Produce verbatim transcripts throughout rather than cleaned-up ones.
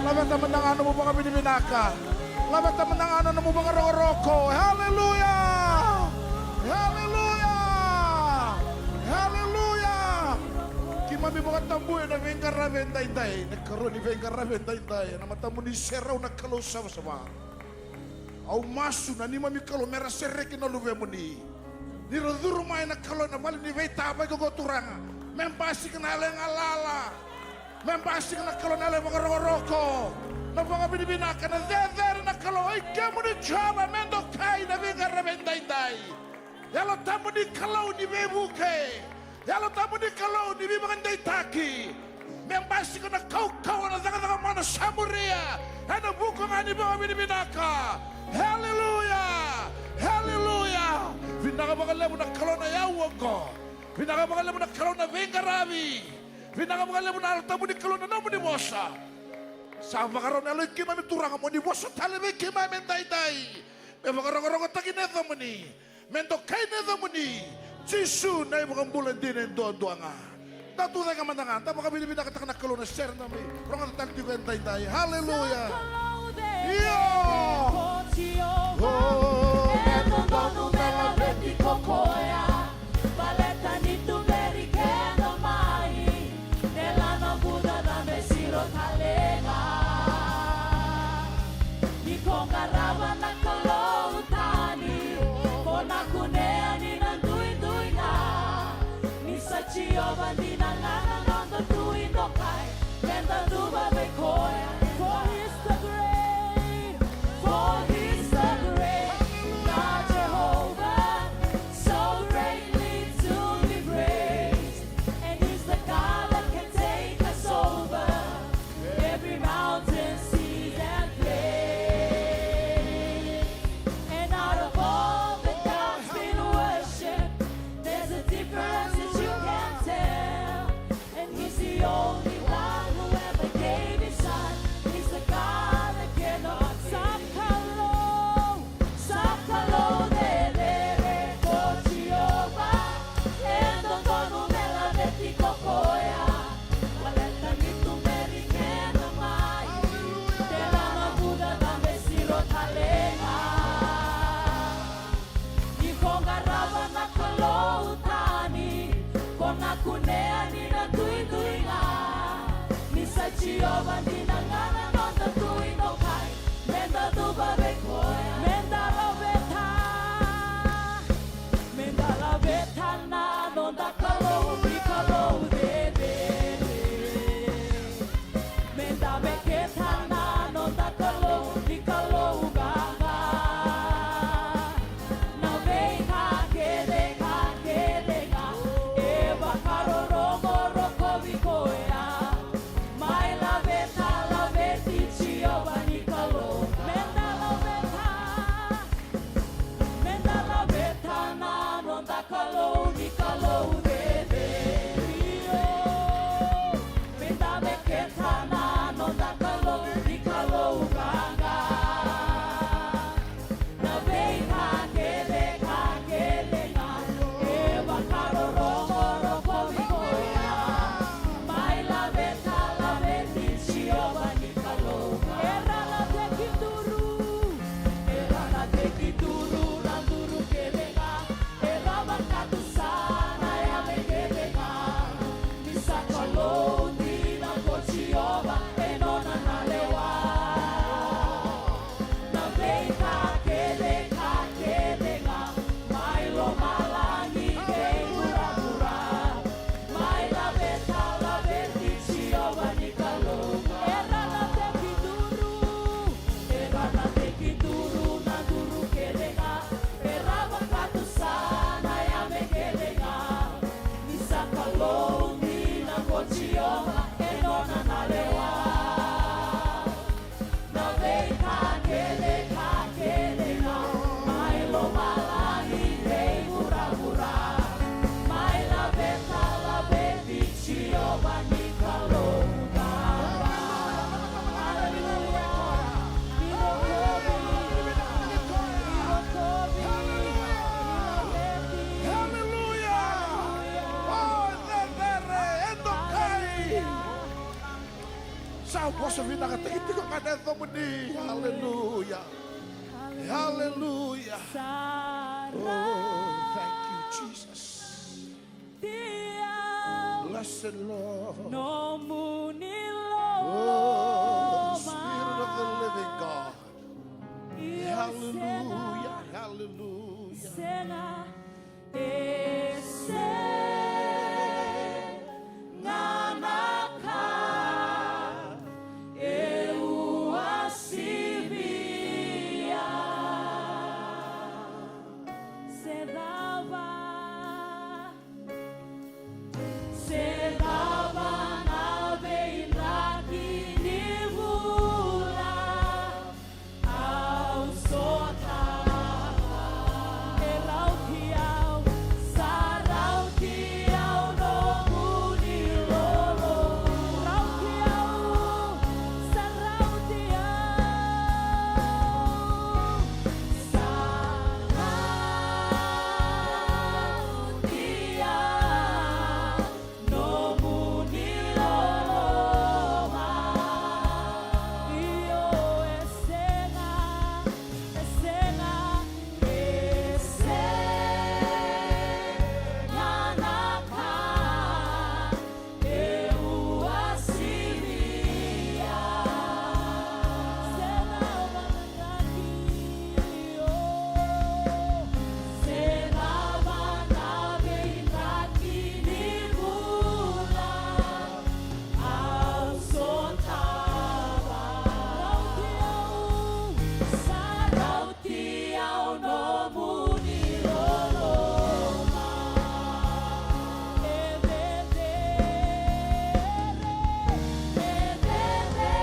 Laveta mada ga nomu vakavinavinaka. Laveta mada ga na nomu vakarokoroko. Haleluya! Haleluya! Haleluya! Keimami vakatabuya na veiqaravi edaidai, na ikarua ni veiqaravi edaidai, ena matamuni serau na Kalou savasava. Au masu na neimami Kalou me ra sereki na luvemuni. Ni ra curu mai na Kalou ena vale ni veitavaki oqo Turaga. Me basika na yalo e galala. Me basika na Kalou na yalo e vakarokoroko. Na vakavinavinaka, na cecere na Kalou. Oi kemuni Jiova me dokai na veiqaravi edaidai. Yalo Tabu ni Kalou ni veivuke. Yalo Tabu ni Kalou ni veivakadeitaki. Me basika na kaukauwa, na cakacaka mana sa muria. Ena vuku ga ni vakavinavinaka. Haleluya. Haleluya. Vinaka vakalevu na Kalou na yau oqo. Vinaka vakalevu na Kalou na veiqaravi. Vinaka vakalevu na Yalo Tabu ni Kalou na nomuni vosa. Sa vakarau na yalo i keimami Turaga mo ni vosa tale vei keimami edaidai. Me vakarokorokotaki na yacamuni. Me dokai na yacamuni, Jisu na iVakabula dina e duadua ga. Da tucake mada ga, da vakavinavinakataka na Kalou na sere da mai rogoca tale tiko edaidai. Haleluya. Io. Oh, e dodonu me laveti ko koya. Baleta ni tuberi keda mai. Delana buda da me siro tale ga. Ni ko qarava na Kalou tani, ko na kunea ni na duidui ga. Ni sa Jiova dina ga na noda Tui dokai, me da duva vei koya. For he's the great, for he's the great, na Jehovah, so greatly to be praised. And he's the God that can take us over every mountain, seas, and plains. And out of all the gods been worshipped, there's a difference that you can't tell. And he's the only one who ever gave his son. He's the God that cannot fail. Sa Kalou, sa Kalou cecere ko Jiova, e dodonu me laveti ko koya. Baleta ni tuberi keda mai, delana buda da me siro tale ga. Ni ko qarava na Kalou tani, ko na kunea ni na duidui ga. Ni sa Jiova dina ga na noda Tui dokai, me da duva vei koya. Me da laveta, me da laveta na noda Kalou ni Kalou cecere. Me da meketa na noda Kalou ni Kalou qaqa. Na veika kece, ka kece ga e vakarorogo rokovi koya. Mai laveta, laveti Jiova ni Kalou. Me da laveta, me da laveta na noda Kalou ni Kalou cecere. Io. Me da meketa na noda Kalou Vinakataki tiko ga na yacamuni. Hallelujah. Hallelujah. Oh, thank you, Jesus. Blessed Lord. Oh, Spirit of the living God. Hallelujah. Hallelujah. E sega na ka e uasivia. Se cava, se cava na veidraki ni vula. Au sotava. E rauti au, sa rauti au nomuni loloma. Rauti au, sa rauti au, sa rauti au. Nomuni loloma. Io, e sega, e sega, e sega na ka e uasivia. Se cava na draki, io. Se cava na veidraki ni vula, au sotava. Rauti au, sa rauti au nomuni loloma. E cecere, e cecere.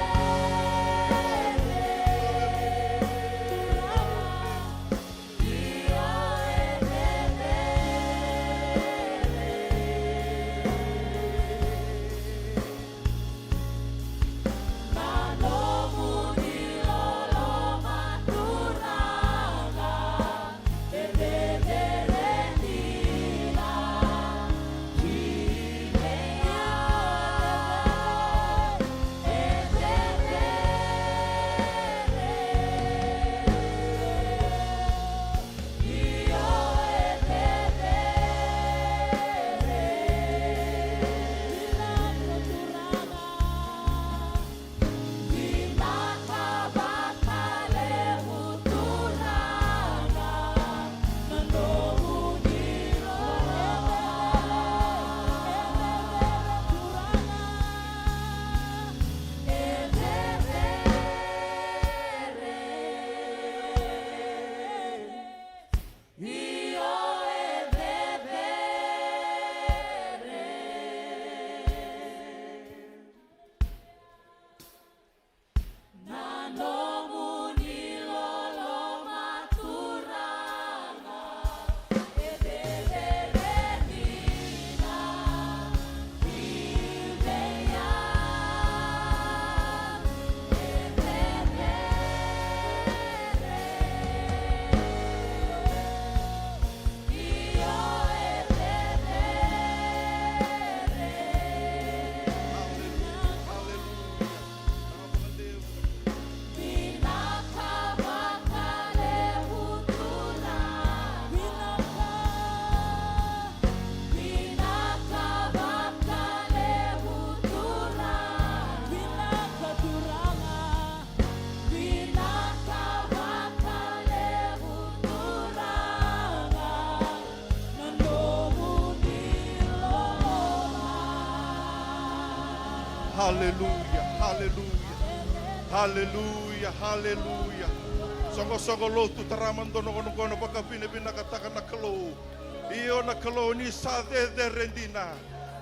Haleluya, haleluya, haleluya, haleluya. Soqosoqo lotu, tarama dua na gonogono, vakavinavinakataka na Kalou. Io na Kalou, ni sa cecere dina.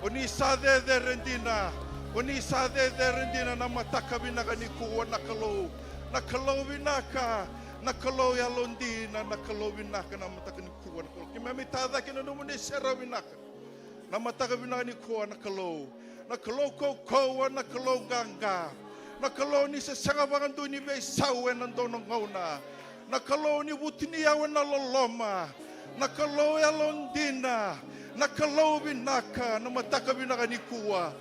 O ni sa cecere dina, o ni sa cecere dina na mataka vinaka nikua na Kalou. Na Kalou vinaka, na Kalou yalodina, na Kalou vinaka na mataka nikua na Kalou. Keimami tacake na nomuni serau vinaka na mataka vinaka nikua na Kalou. Na Kalou kaukauwa, na Kalou qaqa, na Kalou ni se sega vakadua ni veisau ena dua na gauna. Na Kalou ni vutuniyau ena loloma, na Kalou yalodina, na Kalou vinaka na mataka vinaka nikua.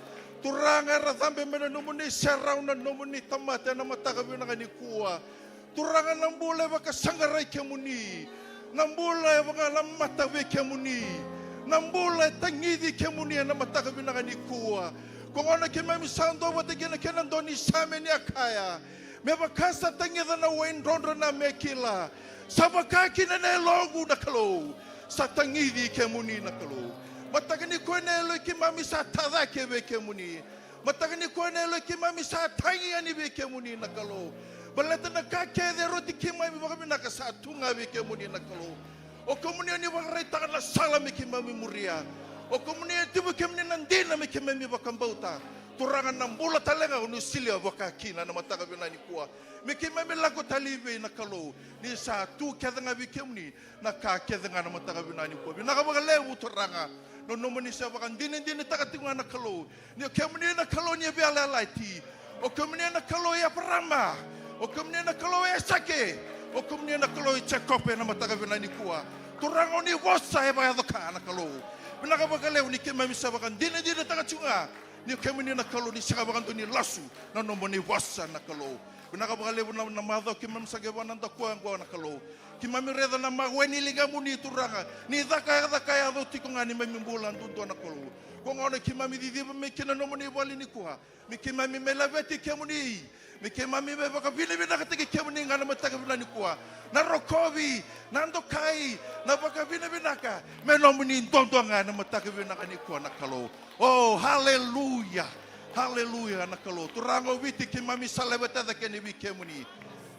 Turaga, era cabe mai na nomuni serau na nomuni tamata ena mataka vinaka nikua. Turaga, na bula e vakasaqarai kemuni, na bula e vakanamata vei kemuni, na bula e tagici kemuni ena mataka vinaka nikua. Ko gona keimami sa dua vata kina kei na dua ni Same ni a kaya, me vaka sa tagica na wai drodro na me kila, sa vaka kina na yaloqu na Kalou, sa tagici kemuni na Kalou. Mataka nikua na yalo i keimami sa tacake vei kemuni. Mataka nikua na yalo i keimami sa tagi yani vei kemuni na Kalou. Baleta na ka kece e rauti keimami vakavinaka sa tu ga vei kemuni na Kalou. O kemuni o ni vakaraitaka na sala me keimami muria. O kemuni e tu vei kemuni na dina me keimami vakabauta. Turaga, na bula tale ga o ni solia vaka kina na mataka vinaka nikua. Me keimami lako tale i vei na Kalou, ni sa tu kece ga vei kemuni na ka kece ga na mataka vinaka nikua. Vinaka vakalevu Turaga, na nomuni sa vakadinadinataka tiko ga na Kalou, ni o kemuni na Kalou ni veiyalayalati. O kemuni na Kalou i Eparama. O kemuni na Kalou i Aisake. O kemuni na Kalou i Jekope na mataka vinaka nikua. Turaga, o ni vosa e vakayaco ka na Kalou. Vinaka vakalevu ni keimami sa vakadinadinataka tiko ga ni o kemuni na Kalou, ni sega vakadua ni lasu na nomuni vosa na Kalou. Vinaka vakalevu na, na macawa keimami sa qai vakanadakuya oqo na Kalou. Keimami raica na mawe ni ligamuni Turaga, ni cakacaka e yaco tiko ga neimami bula duadua na Kalou. Ko gona keimami ciciva mai kina nomuni vale nikua, me keimami mai laveti kemuni, me keimami mai vakavinavinakataki kemuni ga na mataka vinaka nikua. Na rokovi, na dokai, na vakavinavinaka me nomuni duadua ga na mataka vinaka nikua na Kalou. O, haleluya. Haleluya na Kalou. Turaga, o Viti keimami sa laveta cake yani vei kemuni.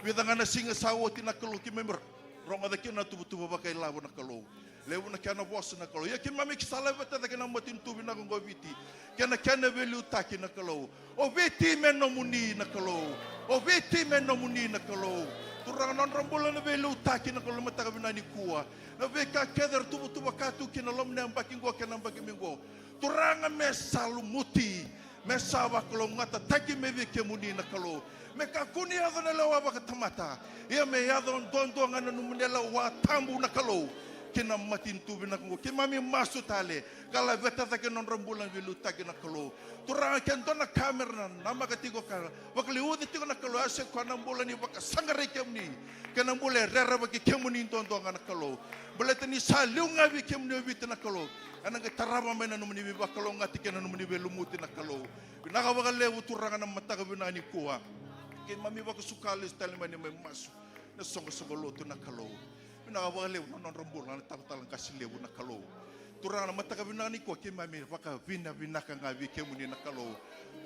Vica ga na siga sa oti na Kalou, keimami ro-, rogoca kina na tuvatuva vakailavo na Kalou. Levu na kena vosa na Kalou. Ia keimami sa laveta cake na matanitu vinaka oqo o Viti kei na kena veiliutaki na Kalou. O Viti me nomuni na Kalou. O Viti me nomuni na Kalou. Turaga, nodra bula na veiliutaki na Kalou, na mataka vinaka nikua. Na veika kece era tuvatuvaka tu kina loma ni yabaki oqo kei na yabaki mai oqo. Turaga, me sa lumuti, me sa vakalougatataki mai vei kemuni na Kalou. Me kakua ni yaco na lewa vakatamata, ia me yaco duadua ga na nomuni lewa tabu na Kalou. Ki na matanitu vinaka oqo keimami masu tale, ka laveta cake na nodra bula na veiliutaki na Kalou. Turaga, ke dua na ka mera na, namaka tiko ka vakaliuci tiko na Kalou, a se koya na bula ni vakasaqarai kemuni, kei na bula e rerevaki kemuni duadua ga na Kalou. Baleta ni sa liu ga vei kemuni o Viti na Kalou, ena qai tarava mai na nomuni veivakalougatataki kei na nomuni veilumuti na Kalou. Vinaka vakalevu Turaga na mataka vinaka nikua. Keimami vakasuka lesu tale mai neimami masu na soqosoqo lotu na Kalou. Vinaka vakalevu na nodra bula na talatala qase levu na Kalou. Turaga, na mataka vinaka nikua keimami vakavinavinaka ga vei kemuni na Kalou.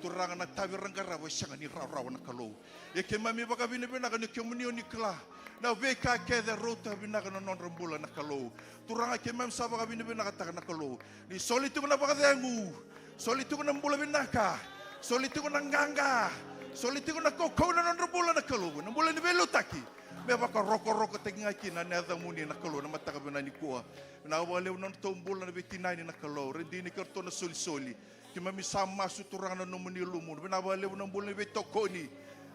Turaga, na itavi era qarava e sega ni rawarawa na Kalou. Ia keimami vakavinavinaka ni kemuni o ni kila na veika kece e rauta vinaka na nodra bula na Kalou. Turaga, keimami sa vakavinavinakataka na Kalou, ni soli tiko na vakacegu, soli tiko na bula vinaka, soli tiko na qaqa, soli tiko na kaukauwa na nodra bula na Kalou, na bula ni veiliutaki. Me vakarokorokotaki ga kina na yacamuni na Kalou na mataka vinaka nikua. Vinaka vakalevu na nodratou bula na veitinani na Kalou, ra dina kei ratou na solisoli. Keimami sa masu Turaga na nomuni lumu, vinaka vakalevu na bula ni veitokoni.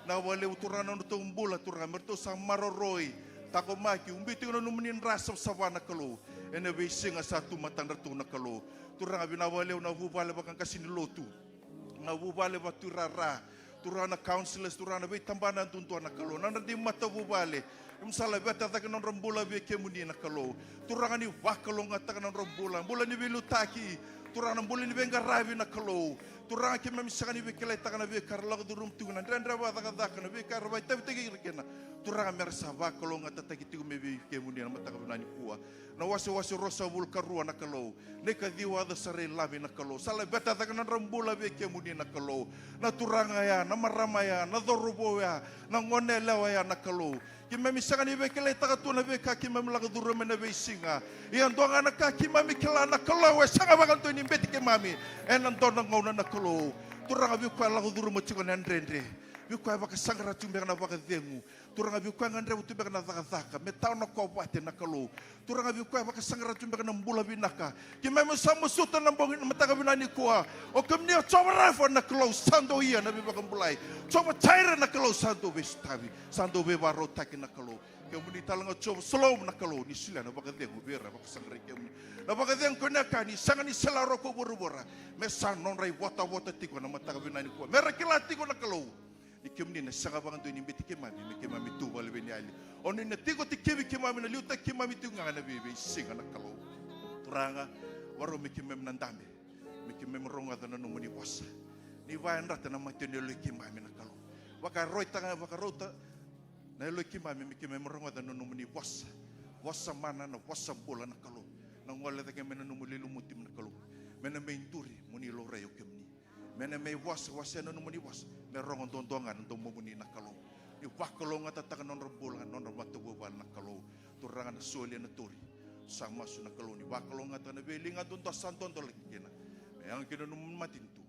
Vinaka vakalevu Turaga na nodratou bula Turaga, me ratou sa maroroi, taqomaki, ubi tiko na nomuni dra savasava na Kalou. Ena veisiga sa tu matadratou na Kalou. Turaga, vinaka vakalevu na vuvale vakaqase ni lotu, na vuvale vakaturara, Turaga na councillors, Turaga na veitabana duadua na Kalou, na nodra dui matavuvale. Keimami sa laveta cake na nodra bula vei kemuni na Kalou. Turaga, ni vakalougatataka na nodra bula, bula ni veiliutaki, Turaga na bula ni veiqaravi na Kalou. Turaga, keimami sega ni veikilaitaka na veika era lako curuma tiko, na dredre vakacakacaka, na veika era vakaitavitaki ira kina. Turaga, mera sa vakalougatataki tiko mai vei kemuni na mataka vinaka nikua. Na wasewase ruasagavulu ka rua na Kalou, na ikaciwa yaco sara i Lami na Kalou, sa laveta cake na nodra bula vei kemuni na Kalou. Na turaga ya, na marama ya, na cauravou ya, na goneyalewa ya na Kalou. Keimami sega ni veikilaitaka tu na veika keimami lako curuma ena veisiga. Ia dua ga na ka keimami kila na Kalou, e sega vakadua ni beti keimami ena dua na gauna na Kalou. Turaga, vei koya e lako curuma tiko na dredre, vei koya e vakasaqara tiko beka na vakacegu, Turaga, vei koya e gadreva tu beka na cakacaka me tawa na kovate na Kalou. Turaga, vei koya e vakasaqara tu beka na bula vinaka. Keimami sa masuta na bogi, na mataka vinaka nikua, o kemuni o Jiova Rafa na Kalou sa dau ia na veivakabulai. Jiova Jaira na Kalou sa dau veisotavi, sa dau veivakarautaki na Kalou. Kemuni tale ga Jiova, salomu na Kalou, ni solia na vakacegu vei ira vakasaqarai kemuni. Na vakacegu ko na ka ni sega ni sela roko vuravura, me sa nodra ivotavota tiko na mataka vinaka nikua. Me ra kila tiko na Kalou ni kemuni na sega vakadua ni biuti keimami me keimami tu vale vei ni yali. O ni na tiko tikivi keimami, na liutaki keimami tiko ga na veiveisiga na Kalou. Turaga, varau me keimami na dabe, me keimami rogoca na nomuni vosa. Ni vakayadrata na mata ni yaloi keimami na Kalou. Vakaroitaka, vakarauta na yaloi keimami me keimami rogoca na nomuni vosa. Vosa mana, na vosa bula na Kalou. Na gole cake mai na nomu lei lumuti na Kalou. Me na mai duri mo ni laurai o kemuni. Me na mai vosa, vosa na nomuni vosa. Me rogo duadua ga na domomuni na Kalou. Ni vakalougatataka na nodra bula, na nodra matavuvale na Kalou. Turaga na soli ena tori. Sa masu na Kalou ni vakalougatataka na veiliga duadua sa dodolaki kina. Me yaga kina na nomu matanitu.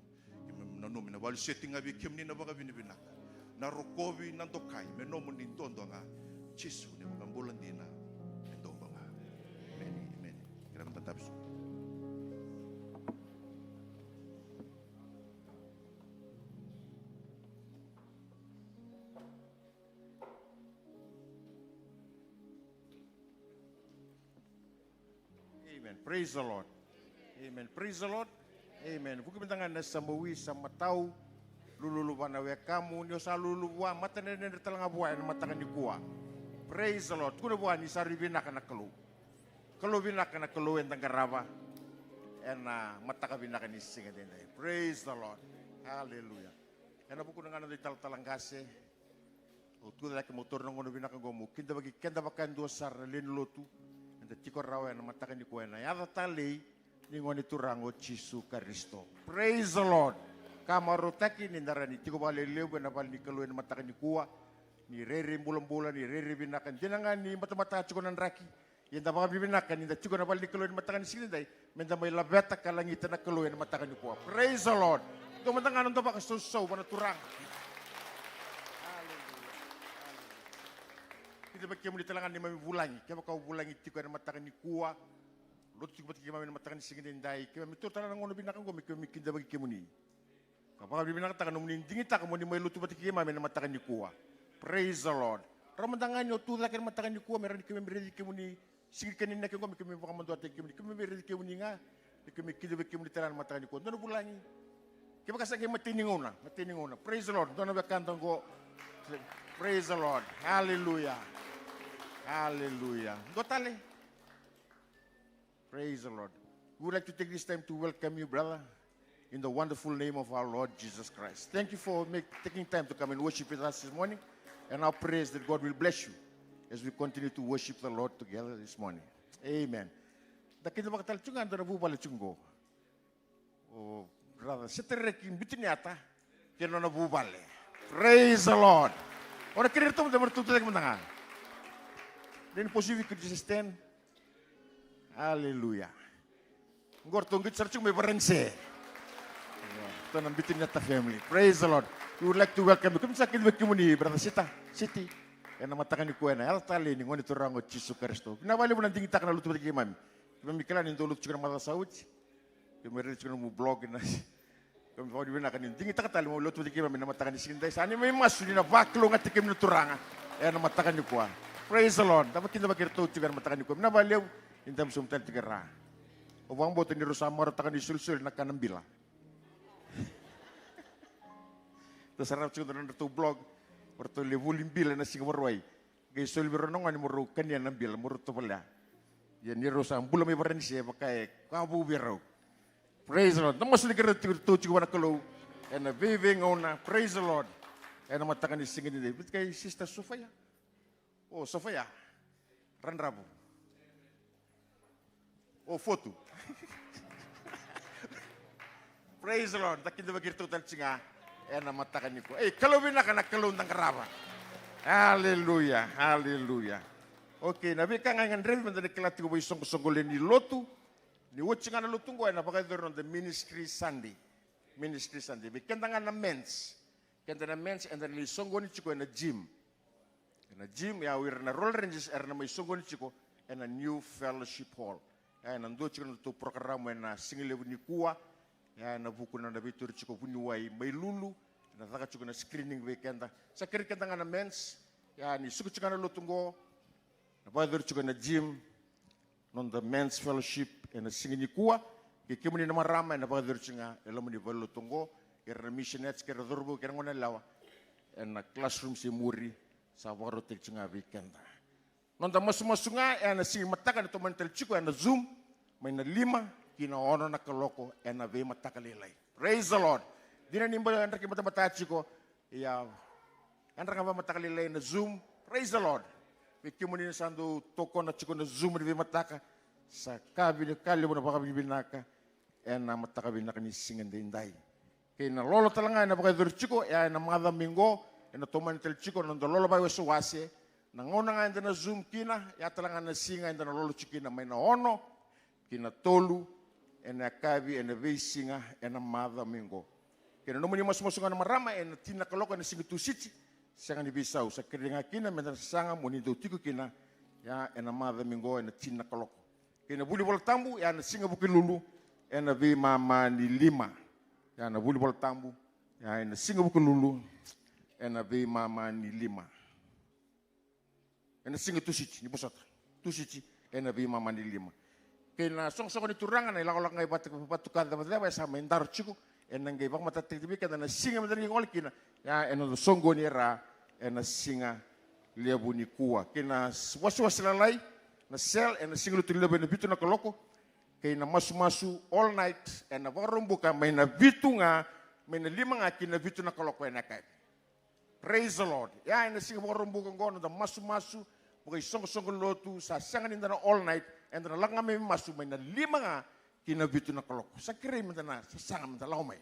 Keimami nanumi na vale seti ga vei kemuni na vakavinavinaka, na rokovi, na dokai, me nomuni duadua ga. Jisu na iVakabula dina e duadua ga. Emeni, emeni. Kerea meda tavi sobu. Amen. Praise the Lord. Amen. Praise the Lord. Amen. Vuki mada ga na samawi, sa matau. Lululu vua na wekamu, ni o sa lululu vua, matadredredre tale ga vua ena mataka nikua. Praise the Lord. Tukuna vua ni sa rui vinaka na Kalou. Kalou vinaka na Kalou eda qarava ena mataka vinaka ni siga edaidai. Praise the Lord. Hallelujah. Ena vukuna ga na noda italatala qase, au tucake meu taura na gauna vinaka oqo meu kidavaki keda vakadua sara na lewe ni lotu eda tiko rawa ena mataka nikua ena yaca talei ni Gone Turaga o Jisu Karisito. Praise the Lord. Ka marautaki ni da rawa ni tiko vakalelevu ena vale ni Kalou ena mataka nikua. Ni rairai bulabula, ni rairai vinaka, dina ga ni matamata tiko na draki. Ia da vakavinavinaka ni da tiko na vale ni Kalou ena mataka ni siga edaidai, meda mai laveta ka lagita na Kalou ena mataka nikua. Praise the Lord. Dua mada ga na noda vakasausau vua na Turaga. Hallelujah. Hallelujah. Kidavaki kemuni tale ga neimami vulagi, kevaka o vulagi tiko ena mataka nikua, lotu tiko vata kei keimami ena mataka ni siga edaidai, keimami taura tale na gauna vinaka oqo me keimami kidavaki kemuni. Ka vakavinavinakataka nomuni digitaka moni mai lotu vata kei keimami ena mataka nikua. Praise the Lord. Rawa mada ga ni o tu cake ena mataka nikua me rawa ni keimami raici kemuni. Siga ni kena inaki oqo me keimami vakamaduataki kemuni, keimami raici kemuni ga. Me keimami kidavaki kemuni tale ena mataka nikua. Dua na vulagi. Kevaka sa qai matai ni gauna, matai ni gauna. Praise the Lord. Dua na wekada oqo. Praise the Lord. Hallelujah. Hallelujah. Dua tale. Praise the Lord. We would like to take this time to welcome you, brother, in the wonderful name of our Lord Jesus Christ. Thank you for make, taking time to come and worship with us this morning. And our prayers that God will bless you as we continue to worship the Lord together this morning. Amen. Da kidavaka tale tiko ga e dua na vuvale tiko qo. O brother Setareki Bitiniata kei na nona vuvale. Praise the Lord. O na kerei iratou mada me ratou tucake mada ga. Then posi vei iko, just stand. Hallelujah. Qo ratou qito sara tiko mai Varanise. Ratou na Bitiniata family. Praise the Lord. We would like to welcome you. Keimami sa kidavaki kemuni, brother Sita, Siti. Ena mataka nikua ena yaca talei ni Gone Turaga o Jisu Karisito. Vinaka vakalevu na digitaka na lotu vata kei keimami. Keimami kila ni dou lotu tiko na macawa sa oti. Keimami raica tiko na nomu blog na. Keimami vakavinavinaka ni digitaka tale mo lotu vata kei keimami ena mataka ni siga edaidai. Sa neimami masu ni na vakalougatataki kemuni na Turaga ena mataka nikua. Praise the Lord. Da vakidavaki iratou tiko ena mataka nikua. Vinaka vakalevu ni da mai sobu tale tiko e ra. Au vakabauta ni rau sa marautaka na isolisoli na ka na bila. Da sarava tiko na nodratou blog. O ratou lai voli bila ena siga Vakarauwai. Qai soli vei rau na gone mo rau kania na bila mo rau tovolea. Ia ni rau sa bula mai Varanise, e vaka e ka vou vei rau. Praise the Lord. Da masu ni keirau tiko, tou tiko vua na Kalou ena veiveigauna. Praise the Lord. Ena mataka ni siga ni dei. Vei kei Sister Sofia. O Sofia Radravu. O Fotu. Praise the Lord. Da kidavaki iratou tale tiko ga ena mataka nikua. Ei, Kalou vinaka na Kalou da qarava. Hallelujah, hallelujah. Okay, na veika ga e gadrevi meda na kila tiko vei soqosoqo lewe ni lotu. Ni oti ga na lotu oqo ena vakayacori na noda Ministry Sunday. Ministry Sunday. Vei keda ga na men's. Keda na men's, eda na lai soqoni tiko ena gym. Ena gym, ia o ira na Royal Rangers era na mai soqoni tiko ena New Fellowship Hall. Ia ena dua tiko na nodatou porokaramu ena sigalevu nikua. Ia ena vuku na nona veitori tiko vuniwai mai Lulu, ena caka tiko na screening vei keda. Sa kerei keda ga na men's, ia ni suka tiko ga na lotu oqo, Na vakayacori tiko ena gym, noda men's fellowship ena siga nikua. Kei kemuni na marama ena vakayacori tiko ga e loma ni valenilotu oqo, kei ira na missionaries, kei ira na cauravou, kei ira na goneyalewa, ena classroom se muri, sa vakarautaki tiko ga vei keda. Noda masumasu ga ena siga ni mataka ena tomani tale tiko ena Zoom, mai na lima ki na ono na kaloko ena veimataka lailai. Praise the Lord. Dina ni ba-, draki batabata tiko, ia, yadra ga vakamataka lailai na Zoom. Praise the Lord. Vei kemuni na sa dau tokona tiko na Zoom ni veimataka, sa ka vina-, ka levu na vakavinavinaka ena mataka vinaka ni siga daidai. Kei na lolo tale ga ena vakayacori tiko, ia ena macawa mai qo, ena tomani tale tiko na noda lolo vakaiwasewase. Na gauna ga eda na Zoom kina, ia tale ga na siga eda na lolo tiko kina, mai na ono ki na tolu ena yakavi ena veisiga ena macawa mai qo. Kei na nomuni masumasu ga na marama ena tini na kaloko ena siga Tusiti, sega ni veisau, sa kerei ga kina meda na sasaga mo ni dau tiko kina, ia ena macawa mai qo ena tini na kaloko. Kei na vuli Vola Tabu, ia na siga Vukelulu ena veimama ni lima. Ia na vuli Vola Tabu, ia ena siga Vukelulu ena veimama ni lima. Ena siga Tusiti, ni vosota. Tusiti, ena veimama ni lima. Kei na soqosoqo ni Turaga, na ilakolako ga i vatu, vatu ka cevaceva, e sa mai daro tiko, ena qai vakamatatataki vei keda na siga meda na qai gole kina, ia ena noda soqoni e Ra, ena siga levu nikua. Kei na s-, wasewase lalai, na cell, ena siga Lotulevu ena vitu na kaloko, kei na masumasu all night, ena Vakaraubuka, mai na vitu ga, mai na lima ga ki na vitu na kaloko ena yakavi. Praise the Lord. Ia, ena siga Vakaraubuka oqo, noda masumasu vakaisoqosoqo lotu, sa sega ni da na all night, eda na lako ga mai masu mai na lima ga ki na vitu na kaloko. Sa kerei meda na sasaga meda lako mai.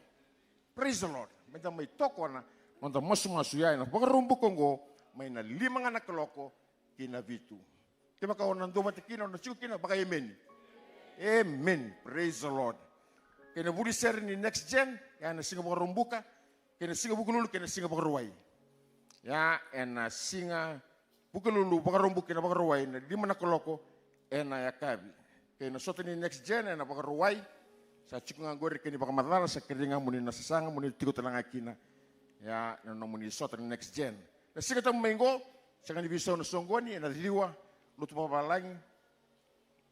Praise the Lord. Meda mai tokona noda masumasu, ia, ena Vakaraubuka oqo, mai na lima ga na kaloko ki na vitu. Kevaka o na duavata kina, o na tiko kina, vakaemeni. Amen. Praise the Lord. Kei na vuli sere ni Next Gen, ia na siga Vakaraubuka, kei na siga Vukelulu, kei na siga Vakarauwai. Ia, ena siga Vukelulu, Vakaraubuka kei na Vakarauwai, na lima na kaloko ena yakavi. Kei na sota ni Next Gen ena Vakarauwai, sa tiko ga qori, kei ni vakamacala, sa kerei ga mo ni na sasaga mo ni tiko tale ga kina. Ia, ena nomuni sota ni Next Gen. Na Siga Tabu mai qo, sega ni veisau na soqoni, ena ciwa, lotu vakavalagi,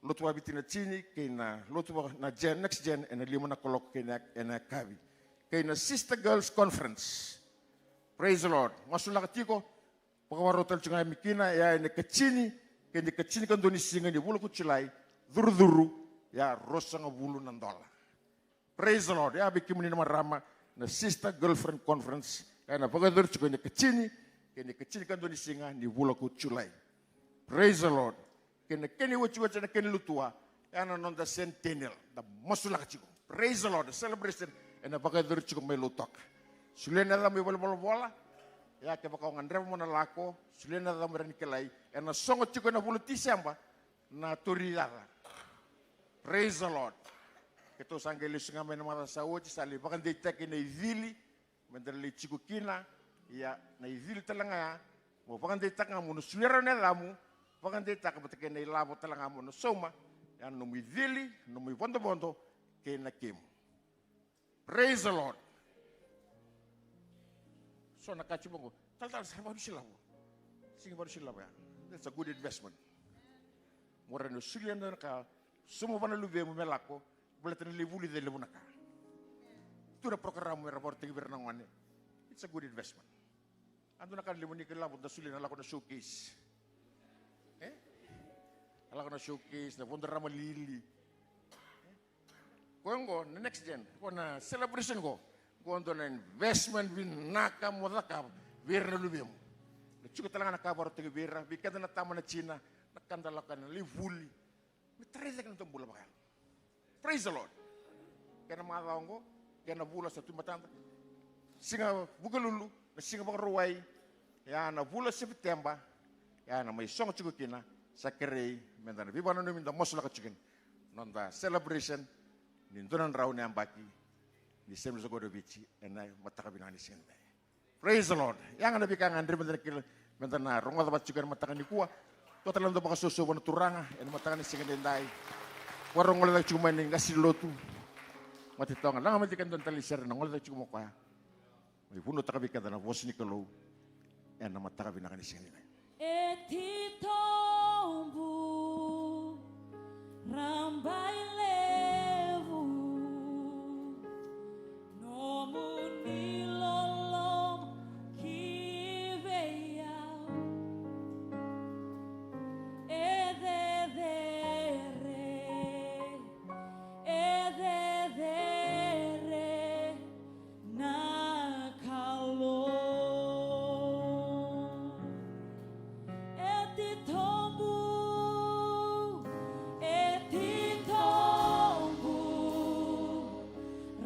lotu vakaviti na tini, kei na lotu vaka-, na Gen, Next Gen, ena lima na kaloko kei na, ena yakavi. Kei na Sister Girls Conference. Praise the Lord. Masulaka tiko, vakavakarau tale tiko ga mai kina, ia ena ikatini, kei na ikatinikadua ni siga ni vula ko Julai, curucuru, ia ruasagavulu na dola. Praise the Lord. Ia vei kemuni na marama, na Sister Girlfriend Conference, ia ena vakayacori tiko ena ikatini, kei na ikatinikadua ni siga ni vula ko Julai. Praise the Lord. Kei na kena iwatiwati ena kena lotu, ia na noda centennial, da masulaka tiko. Praise the Lord. Celebration ena vakayacori tiko mai Lautoka. Solia na yacamu i valenivolavola, ia kevaka o gadreva mo na lako, solia na yacamu, era na kilai, ena sogo tiko ena vula Tiseba, na tori yaca. Praise the Lord. Keitou sa qai lesu ga mai na macawa sa oti, sa lai vakadeitaki na icili, meda lai tiko kina, ia na icili tale ga ya, mo vakadeitaka ga mo na solia rawa na yacamu, vakadeitaka vata kei na ilavo tale ga mo na sauma, ia na nomu icili, nomu ivodovodo, kei na kemu. Praise the Lord. So na ka tiko qo, talatala, sa vanusi lavo. Sega ni vanusi lavo ya. That's a good investment. Mo rawa ni solia na ka, sauma vua na luvemu me lako, baleta na lai vulica e levu na ka. Tu na program era vakarautaki vei ira na gone. It's a good investment. A dua na ka levu ni ka lavo da solia na lako na showcase. E? Na lako na showcase, na vodo ramalili. Ko qo na Next Gen, ko na celebration qo. Qo dua na investment vinaka mo cakava vei ira na luvemu. Na tiko tale ga na ka vakarautaki vei ira, vei keda na tama na tina, na ka da lako na lai vuli. Me tarai cake na noda bula vakayalo. Praise the Lord. Kena macawa oqo, kena vula sa tu matada. Siga Vukelulu, na siga Vakarauwai, ia na vula Sepiteba, ia na mai sogo tiko kina, sa kerei meda na veivakananumi, da masulaka tiko kina. Noda celebration ni dua na drau na yabaki ni Assemblies of God of Viti, ena mataka vinaka ni siga nikua. Praise the Lord. Ia ga na veika ga e gadrevi meda na kila, meda na rogoca vata tiko ena mataka nikua. Dua tale na noda vakasausau vua na Turaga ena mataka ni siga nikua. Vakarau gole cake tiko mai na qase ni lotu. Mata toka ga, laga mai tiko e dua na tale ni sere, na gole cake tiko mai o koya. Mai vunautaka vei keda na vosa ni Kalou ena mataka vinaka ni siga nikua. E tito Tobu, Rabai levu, nomuni loloma ki vei au e cecere, e cecere na Kalou. E titobu, e titobu,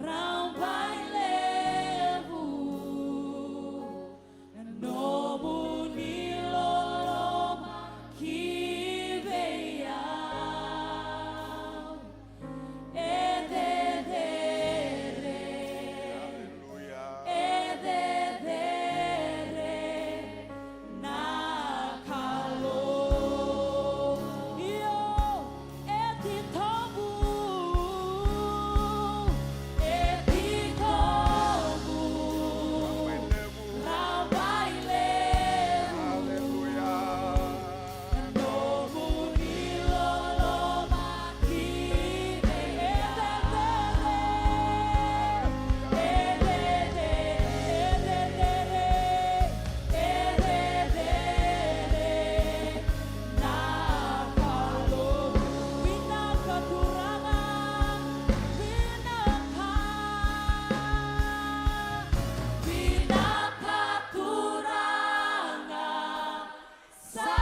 Rabai levu, nomuni loloma ki vei au e cecere, e cecere na Kalou. Io, e titobu, e titobu, Rabai levu. Aleluya. Nomuni loloma ki vei au. E cecere, e cecere, e cecere na Kalou. Vinaka Turaga, vinaka, vinaka Turaga. Sa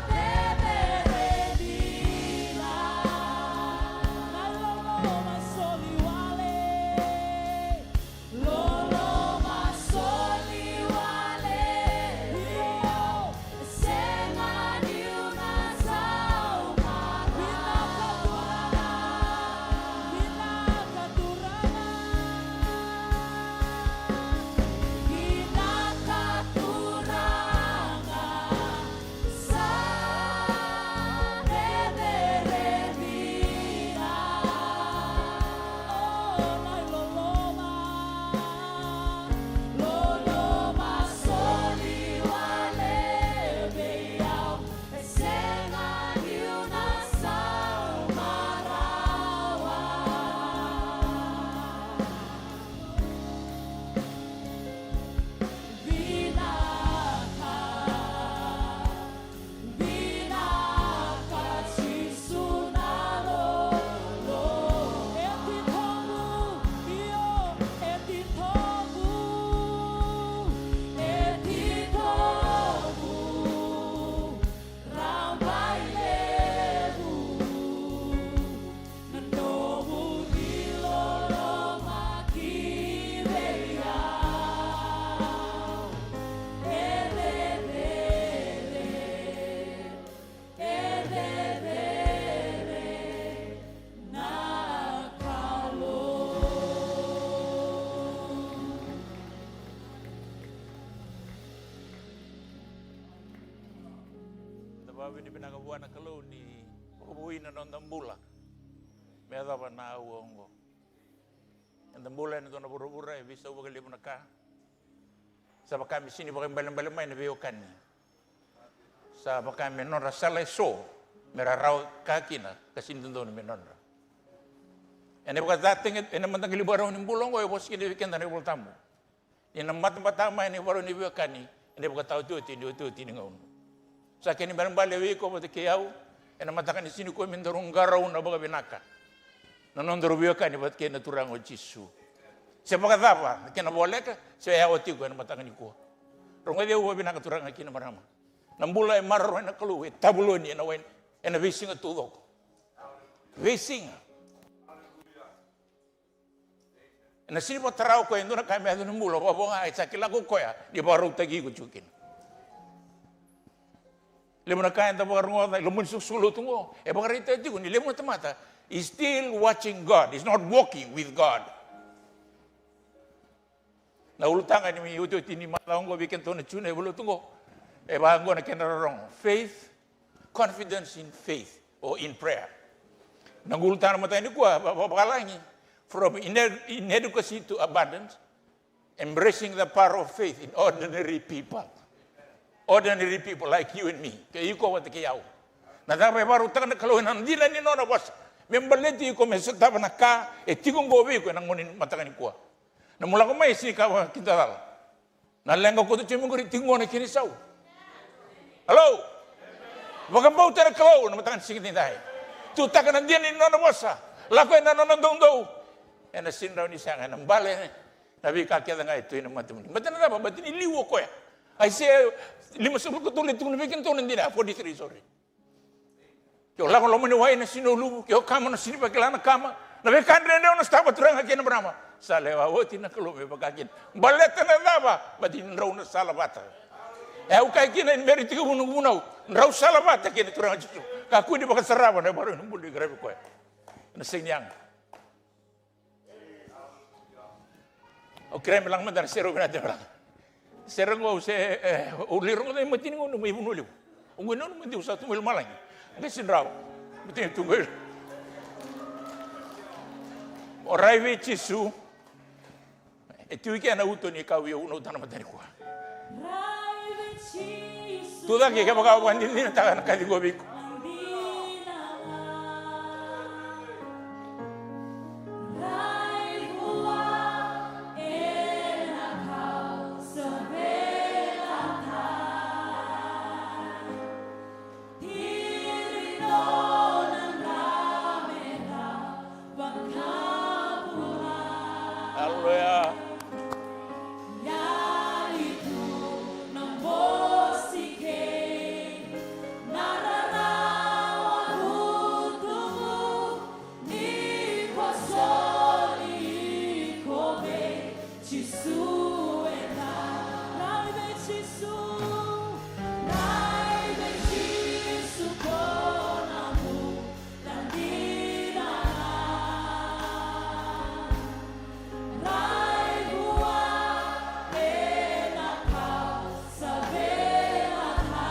cecere dina. Na loloma soli wale. Loloma soli wale. Io. Sega niu na sauma rawa. Vinaka Turaga. Vinaka Turaga. Vinaka Turaga, sa cecere dina. O na loloma, loloma soli wale vei au. E sega niu na sauma rawa. Vinaka, vinaka Jisu na lolo. E titobu, io, e titobu, e titobu. Rabai levu, na nomuni loloma ki vei au. E cecere, e cecere na Kalou. Da vakavinavinaka vua na Kalou ni vakavoui na noda bula me yacova na aua oqo. Eda bula ena dua na vuravura e veisau vakalevu na ka. Sa vaka me sini vakaibalebale mai na veiwekani. Sa vaka me nodra sala eso me ra rawa ka kina ka sini dodonu me nodra. Ena ivakatagitagi ena mataqali vakarau ni bula oqo e vosa kina vei keda na iVolatabu. Ni na matabata mai na ivarau ni veiwekani ena ivakataotioti ni otioti ni gauna. Sa kena ibalebale vei iko vata kei au ena mataka ni siga nikua me daru qarauna vakavinaka na nodaru veiwekani vata kei na Turaga o Jisu. Se vakacava na kena voleka se yawa tiko ena mataka nikua. Rogoci au vakavinaka turaga kei na marama. Na bula e maroroi na Kalou e tavuloni ena wai ena veisiga taucoko. Veisiga. Ena sini vakatara o koya e dua na ka me yaco na bula, vakavo ga e sa kila ko koya ni vakarautaki iko tiko kina. Levu na ka eda vakarogoca e loma ni soqosoqo lotu oqo e vakaraitaka tiko ni levu na tamata is still watching God, is not walking with God. Na ulutaga ni otioti ni macawa oqo vei kedatou na June e valotu oqo e vaka oqo na kena rorogo: faith, confidence in faith or in prayer. Na ulutaga na mataka nikua va- va- vakalagi: from ine- inadequacy to abundance, embracing the power of faith in ordinary people. Ordinary people like you and me. Ke iko vata kei au. Na cava e vakarautaka na Kalou ena dina ni nona vosa me baleti iko me sotava na ka e tiko oqo vei iko ena gauna ni mataka nikua. Na mu lako mai e sega ni ka vakidacala. Na leqa koto tiko mai qori tiko gona kina isau. Alo? Vakabauta na Kalou na mataka ni siga edaidai. Tutaka na dina ni nona vosa. Lako ena nona doudou. Ena sega ni rawa ni sega, ena bale na veika kece ga e tu ena matamuni. Baleta na cava? Baleta ni liu o koya. Aisea limasagavulu ka tolu e tukuna vei kedatou na dina, forty-three, sorry. Ke o lako loma ni wai na sega ni o luvu, ke o kama na sega ni vakila na kama, na veika dredre o na sotava, Turaga kei na marama. Sa lewa oti na Kalou me vaka kina. Baleta na cava? Baleta ni drau na sala vata. E au kaya kina ni bera ni tekivu na vunau, drau sala vata kei na Turaga Jisu. Kakua ni vakasarava na ivakarau ni bula ni qaravi koya. Na sega ni yaga. Au kerea me laga mada na sere au vinakata me laga. Sere qo au se, e, au lai rogoca e Matanikau, au mai Vanua Levu. Au qai nanuma ni au sa tu mai lomalagi. Qai sega ni rawa. Matanikau tu qo. O rai vei Jisu. E tu i ke na uto ni kau io, au na uta na matanikua. Tu cake kevaka au vakadinadinataka na ka tiko vei iko. Aleluya. Jisu eda. Rai vei Jisu. Rai vei Jisu ko na bula dina. Rai vua ena kau sa veilatai.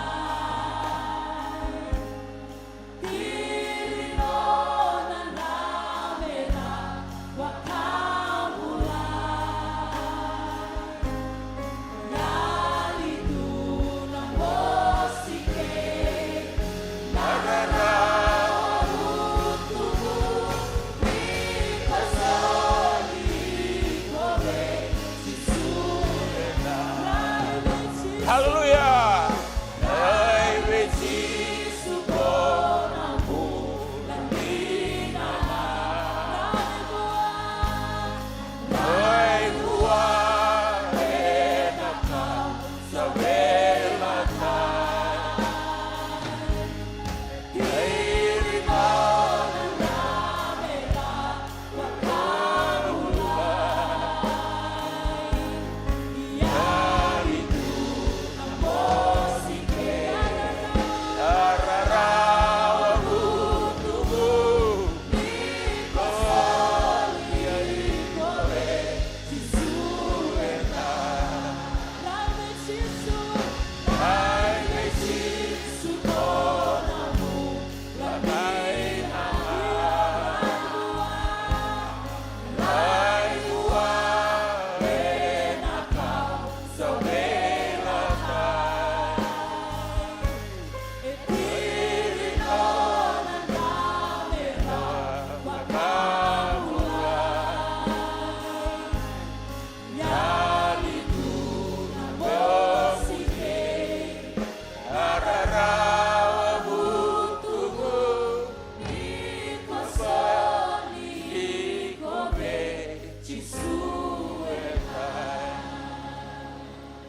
Haleluya.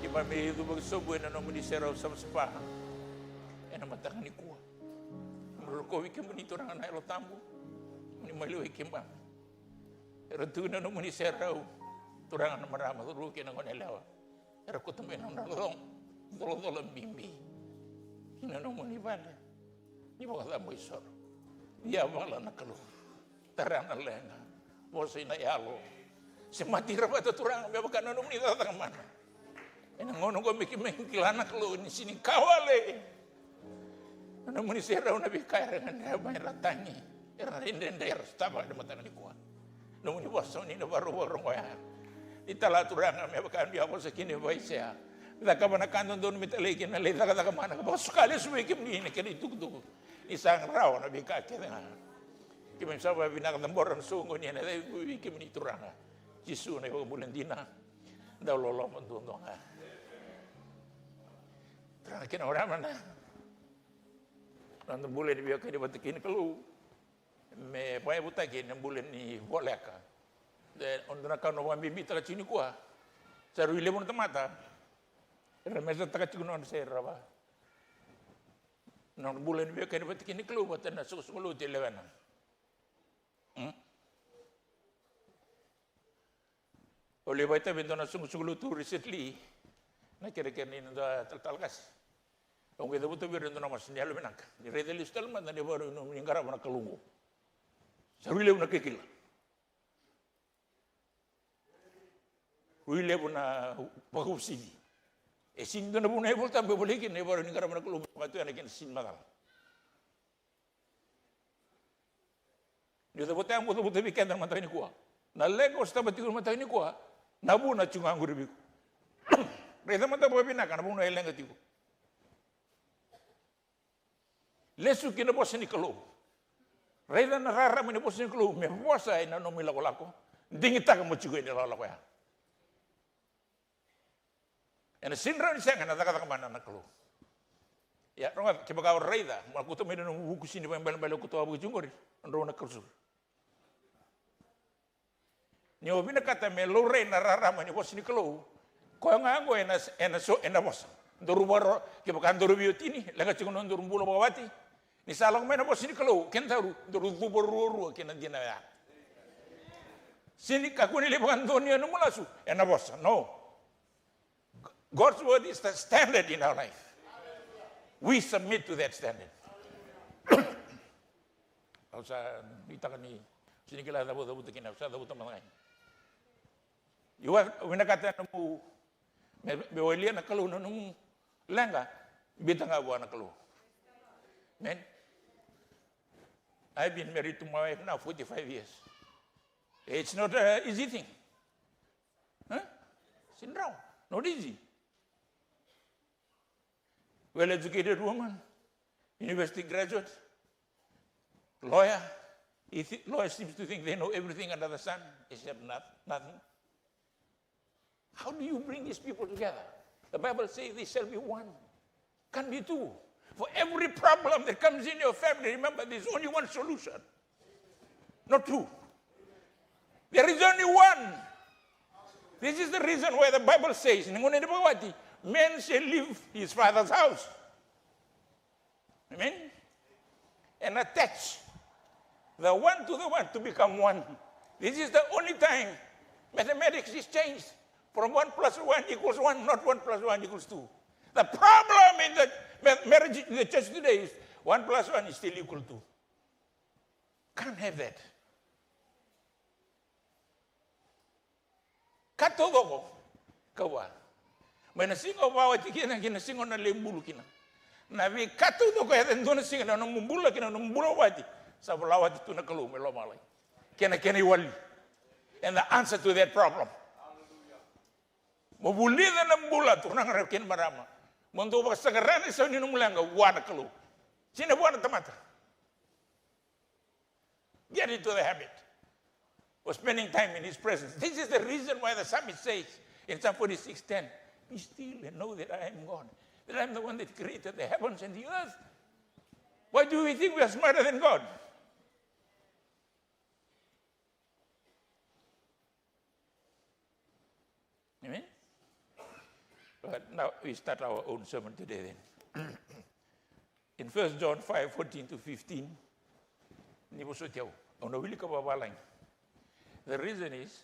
Keimami cuva ki sobu ena nomuni serau savasava ena mataka nikua. Keimami rokovi kemuni Turaga na Yalo Tabu, moni mai lewai keimami. Era tu ena nomuni serau, Turaga, na marama, cauravou kei na goneyalewa. Era kauta mai na nodra colacola bibi ki na nomuni vale ni vakacabo isoro. Yavala na Kalou, tara na leqa, vosa ina yalo, semati ira vata Turaga me vaka na nomuni cakacaka mana. Ena gauna oqo me keimami kila na Kalou ni sega ni ka wale. Na nomuni serau na veika era gadreva era tagi, era dredre, era sotava ena mataka nikua. Nomuni vosa ni na vakarau vakarau oya. Ni tala Turaga me vaka ni a vosa kina vei Aisea. Cakava na ka dodonu me talai kina, lai cakacaka mana, ka vakasuka lesu vei kemuni na kena itukutuku. Ni sa rawa na veika kece ga. Keimami sa vakavinaka, cabora na soqoni ena yaca vei kemuni Turaga. Jisu na iVakabula dina. Dau loloma duadua ga. Turaga kei na marama, na noda bula ni veiwekani vata kei na Kalou me vakayavutaki ena bula ni voleka. E, o dua na ka au vakabibitaka tiko nikua. Sa rui levu na tamata era mesataka tiko na nodra se rava. Na nodra bula ni veiwekani vata kei na Kalou vata na soqosoqo lotu e lewena. Hmm? Au lai vakaitavi e dua na soqosoqo lotu recently, na kerekere ni noda talatala qase. Au qai cavuta vei ira e dua na vosa ni yalovinaka. Ni raica lesu tale mada na ivakarau ni nomuni qarava na Kalou oqo. Sa rui levu na kikila. Rui levu na vakauasivi. E sega ni dua na vuna e Volatabu e volai kina na ivakarau ni qarava na Kalou me vaka tu ya na kena sega ni macala. Ni cavuta ya, mo cavuta vei keda na mataka nikua. Na leqa o sotava tiko na mataka nikua, na vuna tiko ga qori vei iko. Raica mada vakavinaka na vanua e leqa tiko. Lesu ki na vosa ni Kalou. Raica na rarama ni vosa ni Kalou me vosa ena nomu ilakolako. Digitaka mo tiko ena ilakolako ya. Ena sega ni rawa ni sega ena cakacaka mana na Kalou. Ia, rogoca, kevaka o raica, mo kauta mai na nomu vuku sini vakaibalebale o kauta wavoki tiko qori, o drau na kausura. Ni o vinakata me laurai na rarama ni vosa ni Kalou, koya ga oqo ena, ena so, ena vosa. Daru vakarorogo, kevaka daru veiwatini, leqa tiko na nodaru bula vakawati, ni sa lako mai na vosa ni Kalou, kedaru, daru cuva ruarua kei na dina oya. Sega ni kakua ni lai vakadonuya nomu lasu ena vosa. No. God's word is the standard in our life. We submit to that standard. Au sa nuitaka ni, sega ni kila cavuta, cavuta kina, au sa cavuta mada ga. Ia, vinakata na nomu, me, me walia na Kalou na nomu leqa, biuta ga vua na Kalou. Amen. I've been married to my wife now forty-five years. It's not an easy thing. Huh? Sega ni rawa. Not easy. Well-educated woman, university graduate, lawyer. He thi-, lawyer seems to think they know everything under the sun, except not, nothing. How do you bring these people together? The Bible says they shall be one. Can't be two. For every problem that comes in your family, remember, there's only one solution. Not two. There is only one. This is the reason why the Bible says, ni gauna ni vakawati, man shall leave his father's house. Amen? And attach the one to the one to become one. This is the only time mathematics is changed from one plus one equals one, not one plus one equals two. The problem in the ma-, marriage in the church today is one plus one is still equal to. Can't have that. Ka taucoko, ka vua. Mai na siga o vakawati kina, ki na siga o na lai bulu kina. Na veika taucoko e yaco e dua na siga na nomu bula kina, nomu bula vakawati. Sa vola wati tu na Kalou mai lomalagi. Kei na kena iwali. And the answer to that problem. Mo vulica na bula, turaga kei na marama. Mo dau vakasaqara na isau ni nomu leqa vua na Kalou. Sega ni vua na tamata. Get into the habit of spending time in His presence. This is the reason why the psalmist says in Psalm forty-six ten, "Be still and know that I am God, that I am the one that created the heavens and the earth." Why do we think we are smarter than God? Amen? But now we start our own sermon today then. In First John five fourteen to fifteen, ni vosoti au, au na wilika vavalagi. The reason is,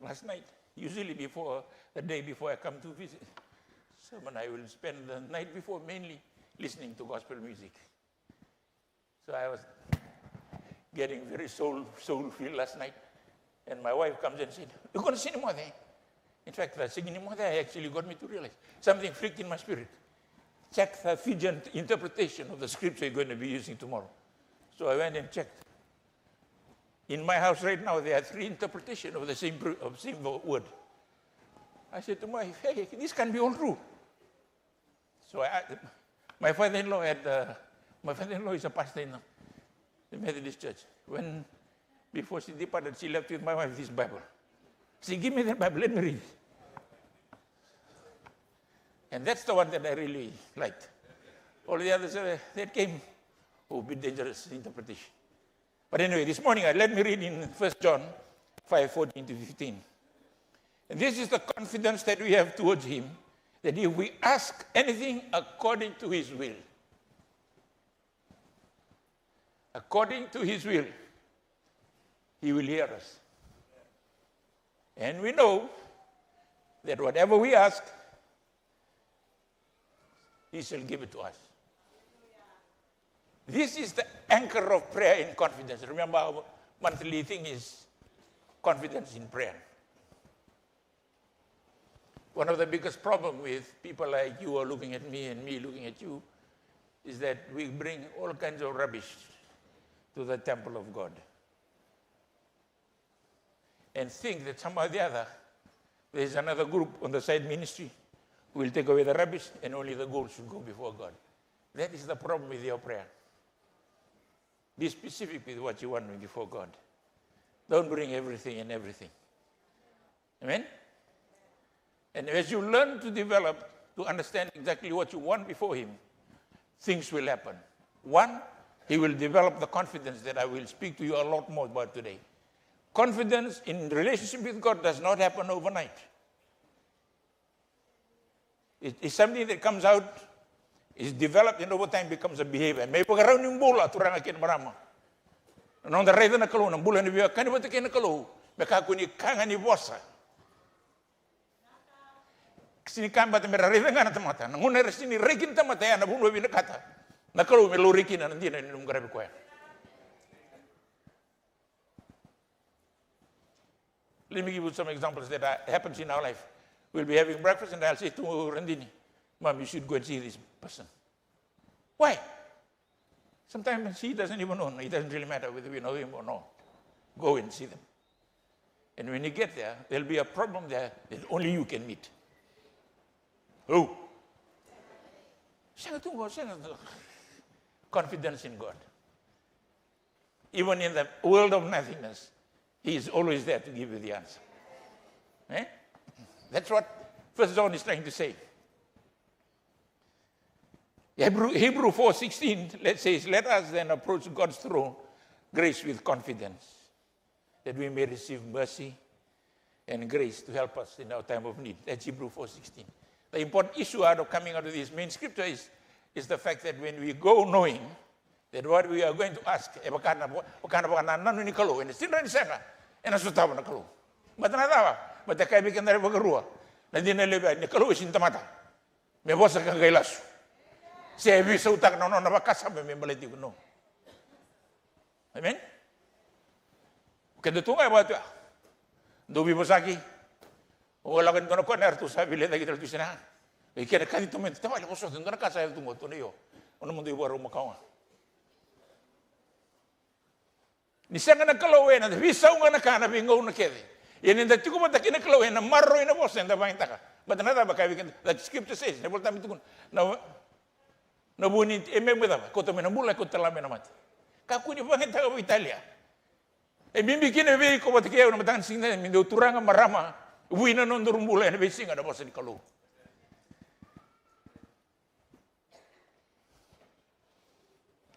last night, usually before, the day before I come to visit sermon, I will spend the night before mainly listening to gospel music. So I was getting very soul, soul filled last night. And my wife comes and said, "You're going to sing more there." In fact, the singing more there actually got me to realize something clicked in my spirit. Check the Fijian interpretation of the scripture you're going to be using tomorrow. So I went and checked. In my house right now, there are three interpretations of the same, pr-, of same wo-, word. I said to my, "Hey, this can be all true." So I, I, my father-in-law had, uh, my father-in-law is a pastor in the Methodist Church. When, before she departed, she left with my wife this Bible. She, "Give me that Bible, let me read it." And that's the one that I really liked. All the others, uh, that came, oh, bit dangerous interpretation. But anyway, this morning, uh, let me read in First John five fourteen to fifteen. And this is the confidence that we have towards him, that if we ask anything according to his will, according to his will, he will hear us. And we know that whatever we ask, he shall give it to us. This is the anchor of prayer in confidence. Remember, our monthly thing is confidence in prayer. One of the biggest problem with people like you are looking at me and me looking at you is that we bring all kinds of rubbish to the temple of God and think that somehow or the other, there is another group on the side ministry who will take away the rubbish and only the gold should go before God. That is the problem with your prayer. Be specific with what you want before God. Don't bring everything and everything. Amen? And as you learn to develop, to understand exactly what you want before Him, things will happen. One, He will develop the confidence that I will speak to you a lot more about today. Confidence in relationship with God does not happen overnight. It is something that comes out, is developed, and over time becomes a behavior. Me ivakarau ni bula, turaga kei na marama, na noda raica na Kalou, na bula ni veiwekani vata kei na Kalou, me kakua ni ka ga ni vosa. Sega ni ka baleta me ra raica ga na tamata. Na gauna era sega ni rai kina na tamata, ya na vanua e vinakata na Kalou me laurai kina na dina ni nomu qaravi koya. Let me give you some examples that, uh, happens in our life. We'll be having breakfast and I'll say to Randini, "Mom, you should go and see this person." Why? Sometimes he doesn't even know. It doesn't really matter whether we know him or not. Go and see them. And when you get there, there'll be a problem there that only you can meet. Oh. Sega tu qo, sega tu. Confidence in God. Even in the world of nothingness, He is always there to give you the answer. Eh? That's what First John is trying to say. Hebrew, Hebrew four sixteen, let, says, "Let us then approach God's throne grace with confidence, that we may receive mercy and grace to help us in our time of need." That's Hebrew four sixteen. The important issue out of coming out of this main scripture is, is the fact that when we go knowing that what we are going to ask, e vaka na, vaka na vakanananu ni Kalou, ena sega ni sega, ena sotava na Kalou. Baleta na cava? Baleta e kaya vei keda na iVakarua, na dina levu ni Kalou e sega ni tamata me vosa ka qai lasu. Se e veisautaka na nona vakasama me baleti iko, no. Amen? Keda tu ga e vaka tu ya. Dou veivosaki. O lako ni dua na kona, eratou sa veilecayaki tale tu i Sinai. E kena kaci tu mai, tavale, vosota, dua na ka sa yaco tu qo, tu na io. O na mudu i vakarau makawa. Ni sega na Kalou ena veisau ga na ka na veigauna kece. Ia ni da tiko vata kei na Kalou ena maroroi na vosa eda vakayagataka. Baleta na cava? Kaya vei keda, like scripture says, na iVolatabu e tukuna, na, na vu ni ememu e cava? E kauta mai na bula, e kauta tale ga mai na mate. Kakua ni vakayagataka vakaitalia. E bibi kina vei iko vata kei au na mataka ni siga ni, me dau turaga, marama, vui na nodaru bula ena veisiga na vosa ni Kalou.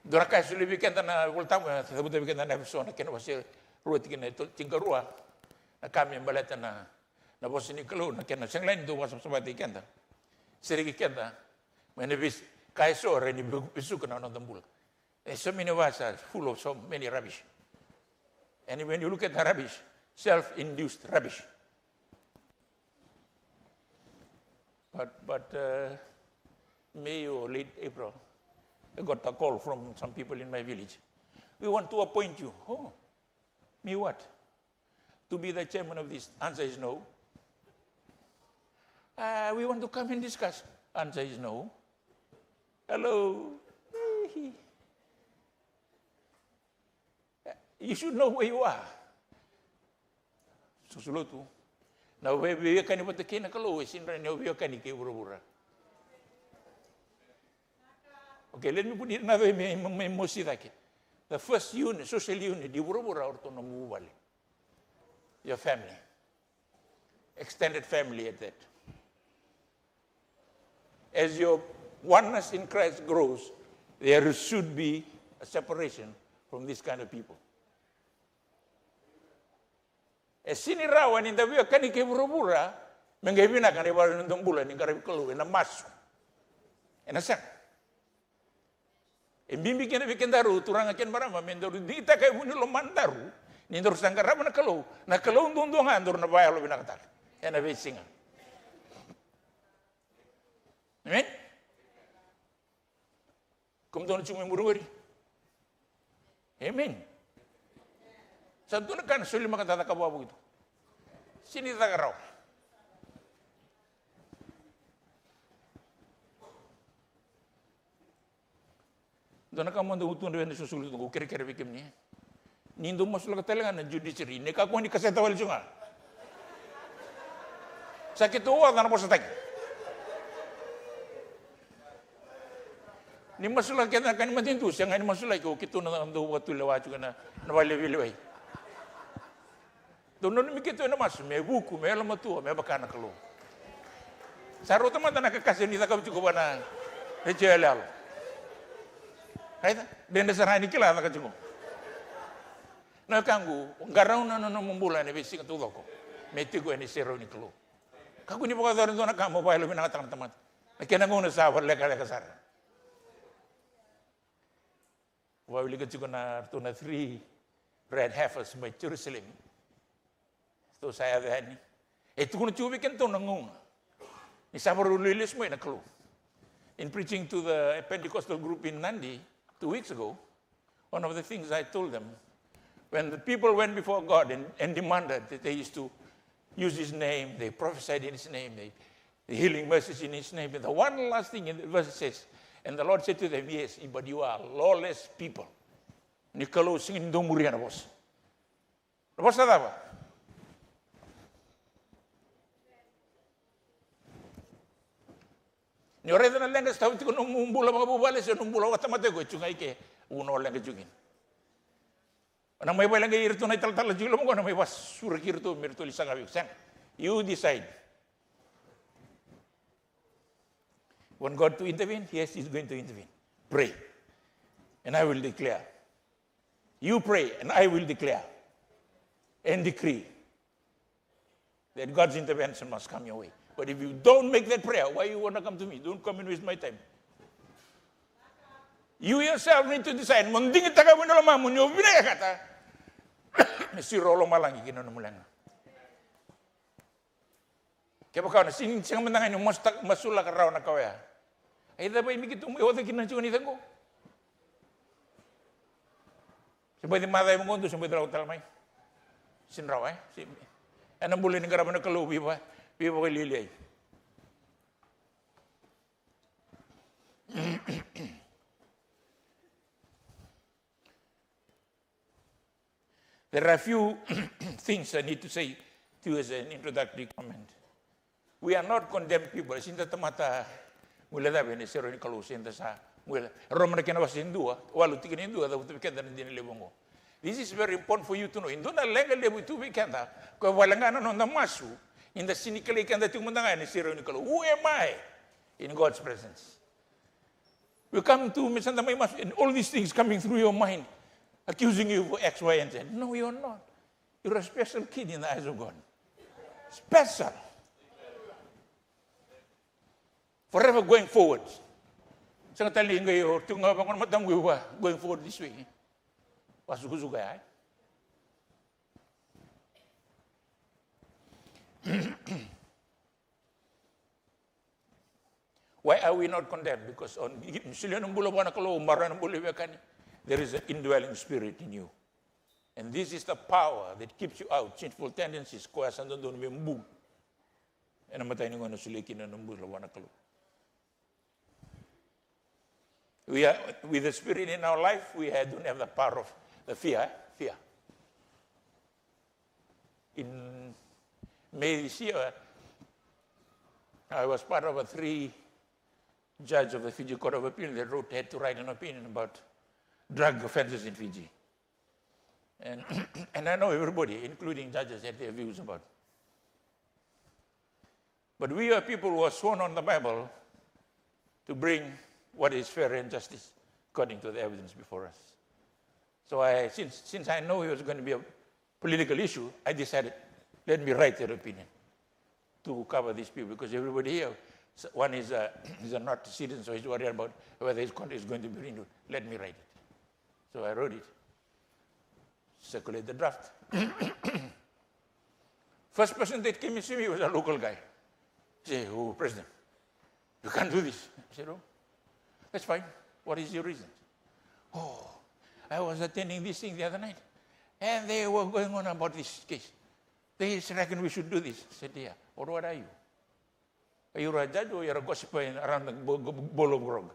Dua na ka e solia vei keda na iVolatabu, e cavuta vei keda na Efeso na kena wase rua, tikina e tinikarua, na ka me baleta na, na vosa ni Kalou, na kena sega ni dau vakasavasavataki keda. Sereki keda mai na veika eso e rawa ni vesuka na noda bula. There's so many of us are full of so many rubbish. And when you look at the rubbish, self-induced rubbish. But, but, uh, May or late April, I got a call from some people in my village. "We want to appoint you." "Oh, me what?" "To be the chairman of this." Answer is no. "Uh, we want to come and discuss." Answer is no. Hello. You should know where you are. Soso lotu. Na vei-, veiwekani vata kei na Kalou e sega ni o veiwekani kei vuravura. Okay, let me put it another way, me, me, me mosi cake. The first unit, social unit i vuravura o ratou na nomu vale. Your family. Extended family at that. As your oneness in Christ grows, there should be a separation from these kind of people. E sega ni rawa ni da veiwekani kei vuravura me qai vinaka na ivalu ni noda bula ni qaravi Kalou ena masu. Ena sega. E bibi kina vei kedaru turaga kei na marama me daru digitaka e vu ni lomadaru ni daru sa qarava na Kalou, na Kalou duadua ga daru na vakayalovinaka tale ena veisiga. Amen. Kemudou na tiko mai muri qori. Amen. Sa dua na ka na soli maka da cakava vakavuki tu. Sega ni caka rawa. Dua na ka mo dou tukuna vei na solisoli tu, qo kerekere vei kemuni. Ni dou masulaka tale ga na judiciary, ni kakua ni kaseta wale tiko ga. Sa keitou oca na vosataki. Ni masulaka kece na ka ni matanitu, sega ni masulaki, o keitou na dau vakatulewa tiko na, na vale ni veilewai. Dou nanumi keitou ena masu, me vuku, me yalomatua, me vaka na Kalou. Sa rauta mada na kakase ni cakava tiko vua na retio yaloyalo. Raica? Dredre sara ni kila caka tiko. Na wekaqu, qarauna na nomu bula ena veisiga taucoko me tiko ena iserau ni Kalou. Kakua ni vakayacora e dua na ka mo vakayalovinakataka na tamata. Na kena gauna sa vakalekaleka sara. Vakawilika tiko na ratou na three red heifers mai Jerusalem. Ratou sa yaco yani. E tukuna tiko vei kedatou na gauna ni sa vakarau lesu mai na Kalou. In preaching to the Pentecostal group in Nadi two weeks ago, one of the things I told them, when the people went before God and, and demanded that they used to use his name, they prophesied in his name, they, the healing mercies in his name. And the one last thing in the verse says, and the Lord said to them, "Yes, but you are lawless people." Ni Kalou sega ni dau muria na vosa. Na vosa cava? Ni o raica na leqa sa tiko nomu bula vakavuvale se nomu bula vakatamata, iko e tu ga i ke, vuna o leqa tiko kina. O na mai vaileqai iratou na italatala tiko i loma qo, na mai vasuraki iratou me ratou lai saga vei iko, sega. You decide. Want God to intervene? Yes, he's going to intervene. Pray. And I will declare. You pray, and I will declare and decree that God's intervention must come your way. But if you don't make that prayer, why you wanna come to me? Don't come and waste my time. You yourself need to decide. Mo digitaka vua na lomamu ni o vinakata me siro lomalagi kina nomu leqa. Kevaka o na sega, sega mada ga ni masulaka rawa na ka oya, a cava e mai keitou mai oca kina na tiko ni caqo? Se baci maca e vaqo, dou se baci lako tale mai. Sega ni rawa, e? Ena bula ni qarava na Kalou veiva, veivakalialiai. There are a few things I need to say to you as an introductory comment. We are not condemned people. E sega ni da tamata guilecava ena iserau ni Kalou, se da sa guilecava. Roma na kena wase e dua, walu tikina e dua, cavuta vei keda na dina levu oqo. This is very important for you to know. E dua na leqa levu e tu vei keda, koya vale ga na noda masu ni da sega ni kilai keda tiko mada ga ena iserau ni Kalou. Who am I in God's presence? We come to me, Santa, my master, and all these things coming through your mind, accusing you for X, Y, and Z. No, you're not. You're a special kid in the eyes of God. Special. Forever going forward. Sega tale ni qai o tu ga vaqo na matamu, we were going forward this way. Vasukusuka ya, e? Why are we not condemned? Because o ni solia na bula vua na Kalou, maroroya na bula ni veiwekani, there is an indwelling spirit in you. And this is the power that keeps you out sinful tendencies, koya sa dodonu me bu ena imatai ni gauna o solia kina na bula vua na Kalou. We are, with the spirit in our life, we don't have the power of the fear, eh? Fear. In, May this year, I was part of a three judge of the Fiji Court of Appeal that wrote, had to write an opinion about drug offenses in Fiji. And, and I know everybody, including judges, had their views about it. But we are people who are sworn on the Bible to bring what is fair and justice according to the evidence before us. So I, since, since I know it was going to be a political issue, I decided, let me write that opinion to cover these people, because everybody here, s-, one is a, is a not citizen, so he's worried about whether his country is going to be renewed. Let me write it. So I wrote it, circulate the draft. First person that came and see me was a local guy. Say, "Oh, President, you can't do this." I said, "Oh, that's fine. What is your reason?" "Oh, I was attending this thing the other night, and they were going on about this case. They reckon we should do this." I said, "Yeah, but what are you? Are you a judge or you're a gossiper in, around the bo-, bo-, bowl of grog?"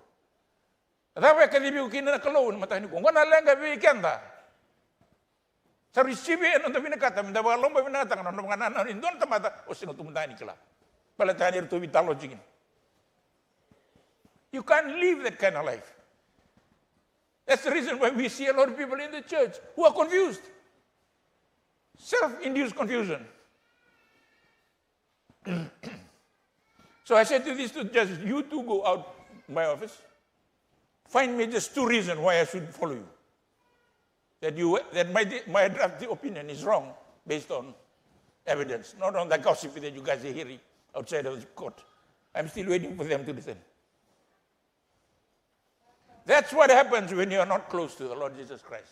A cava e kacivi iko kina na Kalou ena mataka nikua? Oqo na leqa vei keda. Sa receive ena noda vinakata, meda vakalomavinakataka na nona vakanananu e dua na tamata o sega tu mada ni kila. Baleta ni ratou veitalanoa tiko kina. You can't live that kind of life. That's the reason why we see a lot of people in the church who are confused. Self-induced confusion. So I said to these two judges, "You two go out my office. Find me just two reasons why I should follow you. That you, that my, my draft opinion is wrong based on evidence, not on the gossip that you guys are hearing outside of the court." I'm still waiting for them to listen. That's what happens when you are not close to the Lord Jesus Christ.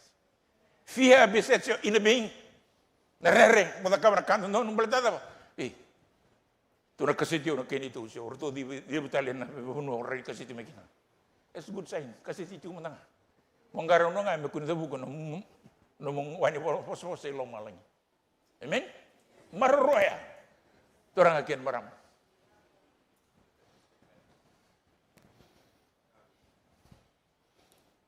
Fear besets your inner being. Na rere, mo cakava na ka dodonu, baleta cava? Ei, tu na kaseti au na kena itou, se o ratou civi, civi tale na vanua o rai kaseti mai kina. That's a good sign. Kaseti tiko mada ga. Mo qarauna ga me kua ni cavuka na nomu, nomu wai ni vo-, vosavosa i lomalagi. Amen? Maroroya. Turaga kei na marama.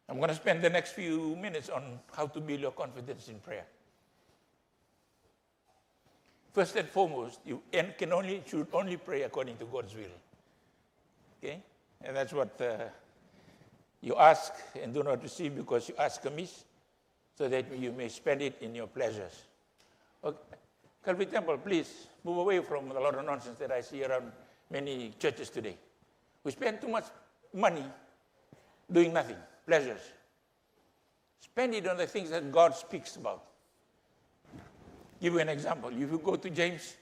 I'm gonna spend the next few minutes on how to build your confidence in prayer. First and foremost, you en-, can only, should only pray according to God's will. Okay? And that's what, uh, you ask and do not receive because you ask amiss, so that you may spend it in your pleasures. Okay. Calvary Temple, please move away from a lot of nonsense that I see around many churches today. We spend too much money doing nothing, pleasures. Spend it on the things that God speaks about. Give you an example. If you go to James